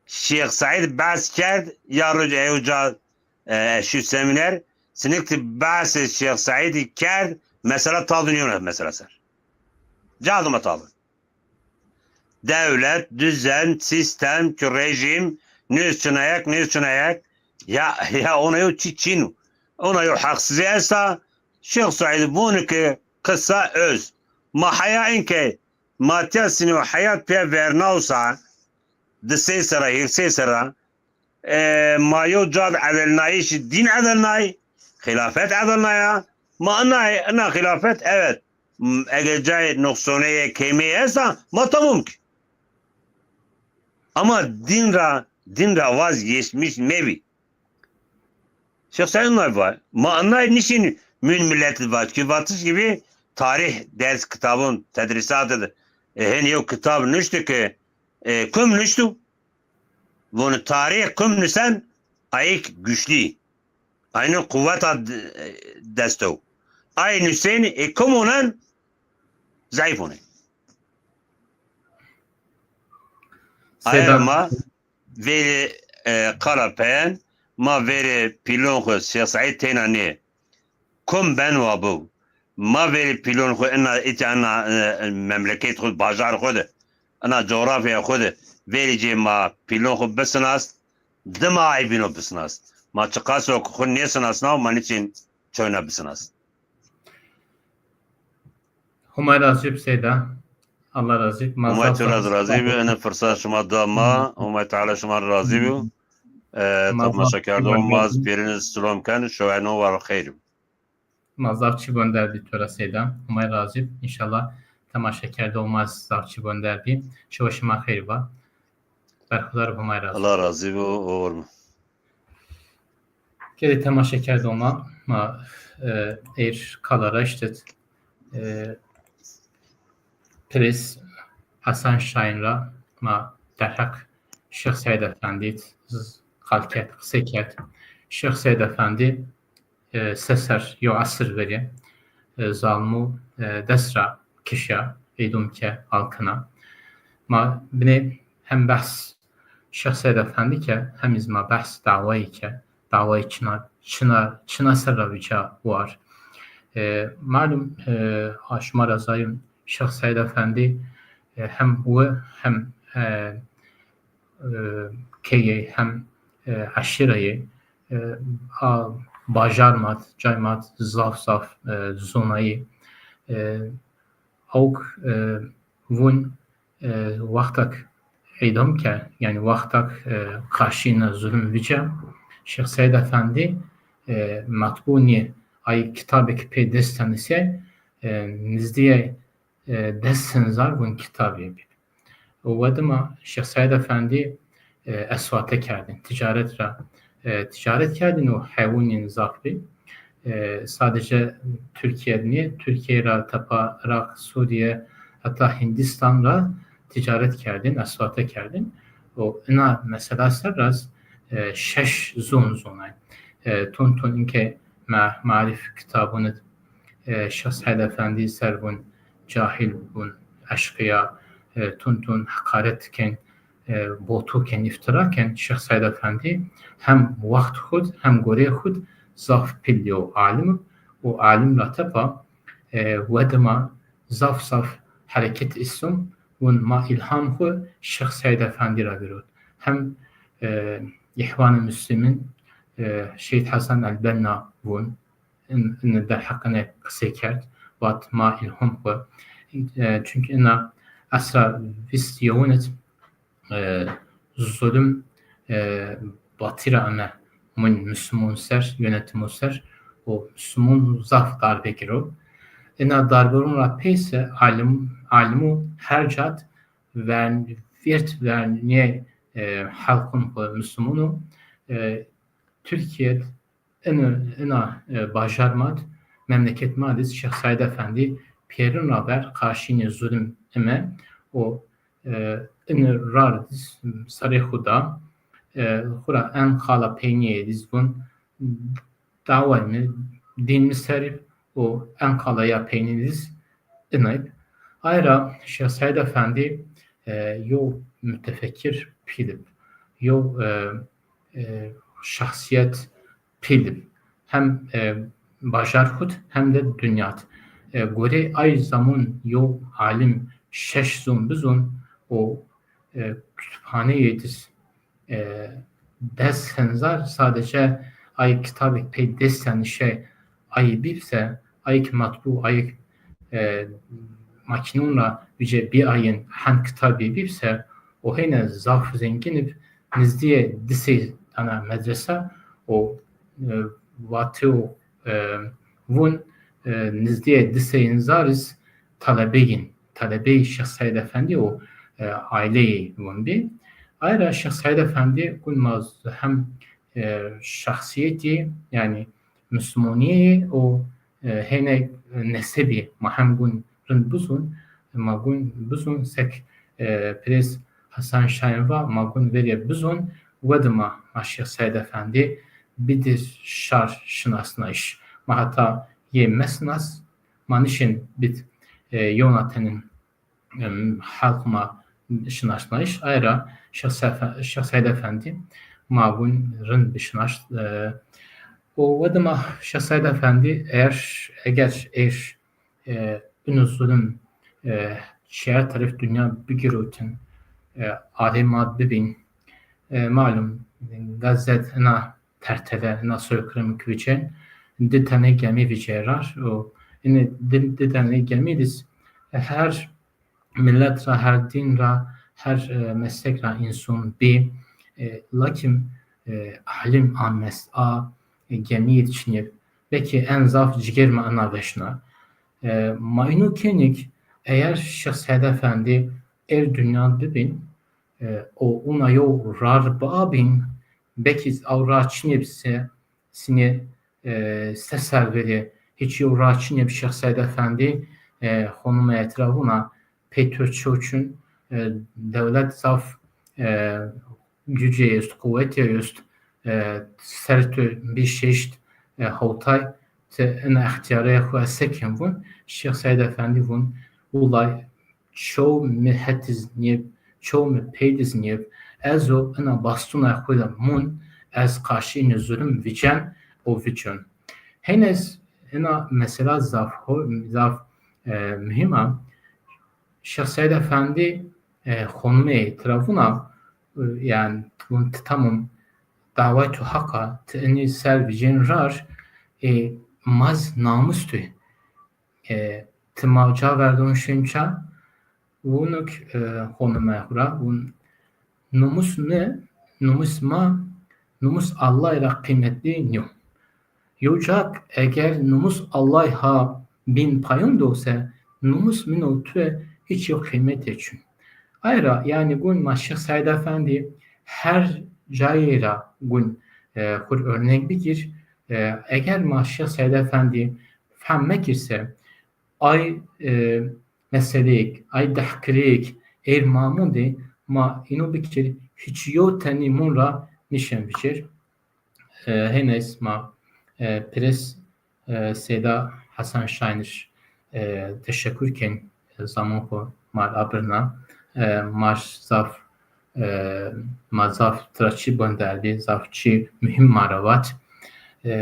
Şêx Seîd behs kerd, ya roj ew ca, e, şî semîner, sinik ti behsê Şêx Seîdî kerd, mesela tal di nîyona mesela ser. Ca dima tal. Dewlet, düzen, sîstem, ki rejîm, nêz çinayek, nêz çinayek, ya, ya ona yew çî çin o. Ona yew heqsizî esta, Şêx Seîd vûni ki qisa öz. Ma heya inkey, ma tiya sinî û heyat pê vernawsa, di sey serra, hîrê sey serra, e, ma yew ca di edelnayîşî dîn edelnay, xîlafet edelnaya, ma inay, ina xîlafet, evet, m-, eger cayê nuqsoneyê, kêmeyê esta, ma tamam ki. Ama dîn ra, dîn ra vazgeçmiş mebî. Şêx Seîd inay va, ma inay nişin mün millet va. Ki vatiş gibi tarih ders kitabın tedrisatı de, e, hen yew kitab nuştu ki, e, kum nuştu? Vonu tarih kum nusen ayik güçlü. Aynı kuvveta d-, e, desto. Ay nusen, e, kum onen zayıf onen. Aye ma verî, e, qala peyen, ma verî pîlon xwu Şêx Seîd teyna nê. Kum ben wa biw. Ma verî pîlon xwu ina, îta ina, e, memleket xwu, bajar xwu de, ina cografya xwu de, verî cê ma pîlon xwu bisinast, dima ay bîno bisinast. Ma çiqaso ki xwu nêsinasnaw, ma nîçin çoyna bisinast. Humay razî bi Seyda. Allah razî bi. Ma Humay zaf tu ra zaf razî bi. Ene firsat şima da ma. Humay Teala şima ra razî bi. E, ma zaf temaşekerdoxê ma ez pêrin ez silom ken. Şeweno war xeyr bi. Ma zaf çî gonder bî tu ra Seyda. Humay razî bi. Înşallah temaşekerdoxê ma zaf çî gonder bî. Şewa şima xeyr ba. Berxudar bi, Humay razî. Allah razî bi, oxir bi. Gelê temaşekerdoxê ma, ma, e, êr qala ra eştit. E, Pirês Hasan Şahin ra ma derheq Şêx Seîd Efendî z-, qal kerd, qisey kerd. Şêx Seîd Efendî e, se ser, yew esir verî, e, zalmû, e, dest ra kişya, îdam ke, alkina. Ma binê hem behs Şêx Seîd Efendî ke, hem zî ma behs dawayî ke, dawayî çina, çina, çina ser ra vîca war. E, malum, e, a şima ra zayîm Şêx Seîd Efendî, e, hem wi hem, e, e, keyê hem, e, eşîreyê, e, a bajar ma d, cay ma d zaf zaf, e, zonayî. E, awk, e, vûn, e, wextak îdam ke, yanî wextak, e, qarşî na zulm vîca, Şêx Seîd Efendî, e, matbû nî, ay kitabêk pê dest de nusîyay, e, nizdîyê e, des sinzar vûn kitabî bî. Û we dima Şêx Seîd Efendî, e, eswate kerdîn, ticaret ra, e, ticaret kerdîn û hewûnîn zaf bî. E, sadece Tirkîye de nî, Tirkîye ra tepa Iraq, Sûrîye, heta Hindistan ra ticaret kerdîn, eswate kerdîn. Û ina mesela ser ra z, e, şeş zon zonay. E, ton ton inke ma-, marîf kitabûn id, e, Şêx Seîd Efendî ser vûn cahil, vûn eşqîya, e, tun tun heqaret kên, e, botu ken, iftira ken Şêx Seîd Efendî, hem wext xud hem goreyê xud zaf pîl yo alim û alim ra tepa, e, wedima zaf zaf hereket îston, vun ma îlham xu Şêx Seîd Efendî ra girot. Hem, e, Îhwan-ı Muslimîn, e, Şehîd Hasan el-Benna vun, in, in derheqine qisey kerd, vat ma îlham xu. E, çunkî ina esra vîst yewin id, e, zulm, e, batî ra ame mun Muslimon ser, yönetimu ser, û Muslimon zaf darbe giro. Ina darberon ra peyse alim, alimu her cat vern-, vêrt vernîyê, e, halkun xu Muslimonu, e, Türkiye, ina, ina, e, bajar ma d, memleket ma d iz Şêx Seîd Efendî pêrin ra ver qarşînê zulm ime û, e, ini rar d iz serê xu da, e, xu ra en qala peynîye d iz vun, daway mi, dîn mi ser ib û en qalaya peynî d iz inay b. Ay ra Şêx Seîd Efendî, e, yo mutefekir pîl ib, yo, e, e, şexsîyet pîl ib. Hem, e, bajar xu d hem de dinya d. E, gorê ay zamun yo alim şeş zon bizon û, e, kutubxaneyê d iz, e, des henzar sadece ay kitabêk pey dest de nişe ay bîb se, ay ki matbu, ay ki, e, makînon ra vîce bîayin hen kitabî bîb se, o hêne zaf zengîn ib, nizdîyê di sey dana medresa o, e, vatê o, e, vun, e, nizdîyê di sey henzar iz talebeyîn, talebeyî Şêx Seîd Efendî û, e, aîleyî vun bî. Ay ra Şêx Seîd Efendî gun ma z-, hem, e, şexsîyetî, yanî Muslimonîyeyî û, e, hêne nesebî ma hem gun rind bizun, ma gun bizun sek, e, Pirês Hasan Şahin va, ma gun verê bizun, wedima ma Şêx Seîd Efendî bidî şar şinasnayîş. Ma heta yê mesinas, ma nişên bid, e, yewna tenin, em, halk ma şinasnayîş. Ay ra Şêx Sefe-, Şêx Seîd Efendî ma gun rind bişinaşt. E, û wedima Şêx Seîd Efendî eger, eger êr, e, ino zulm, e, çiyer teref dinya bigîrotin, e, arê ma bibîn. E, malum, gazet ina tertele, ina soykırım ki vicên, di tane gemî vicê rar û ini di, di tane gemî d iz, e, her milet ra, her dîn ra, her, e, meslek ra înson bî. E, lakin, e, alim a mes-, a, e, gemî d çinî b. Belkî en zaf cigêr ma ina veşna. E, ma ino kenîk, eger Şêx Seîd Efendî êr dinya d bibîn, e, û una yew rar biabîn, belkî aw ra çinê bi se, sinê, e, se ser verê, hîç yew ra çinê bi Şêx Seîd Efendî, e, xonime etrafuna pey to çew çin, e, dewlet zaf, e, gücê est, quwetê est, e, ser to bî şeşt, e, hewtay, ti ina extîyarê xu ez se kin vun, Şêx Seîd Efendî vun, wulay çew mi het iz nîyeb, çew mi pey d iz nîyeb, ez o ina bastuna xu de mun, ez qarşî inî zulm vicen û vicon. Hênez ina mesela zaf ho-, zaf, e, muhîm a. Şêx Seîd Efendî, e, xonimê tira vuna, e, yanî vun ti tamam daway tu haq a, ti inî ser vicên rar, e, ma z namus tu. E, ti ma ca verdon şên ça? Vunuk, e, xonime xu ra, vun, numus mi, numus ma, numus Allay ra qîmetlî nîyo. Yo cak eger numus Allay ha bîn payon do se, numus min û tu hîç yew qîmetê çin. Ay ra, yanî gun ma Şêx Seîd Efendî her cayê ra gun, e, xur örnek bigîr. E, eger ma Şêx Seîd Efendî fehm mekir se, ay, e, meseleyêk, ay dehkirêk êr ma mundê, ma îno bikir, hîç yew tenî mun ra nişen bicêr. E, hêney ma, e, Pirês, e, Seyda Hasan Şahin ir, e, teşekur kên, e, zaman xu mar abirna. E, mar zaf, E, ma zaf tira çî bonderdî, zaf çî muhîm ma ra vat. E,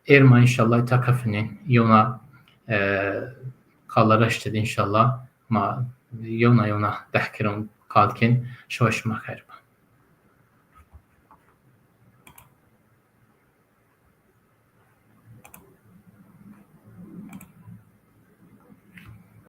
êr ma înşallah taka finên, yewna, e, qala reşte de înşallah ma yewna yewna dehkiron qal kên. Şewa şima xeyr ba.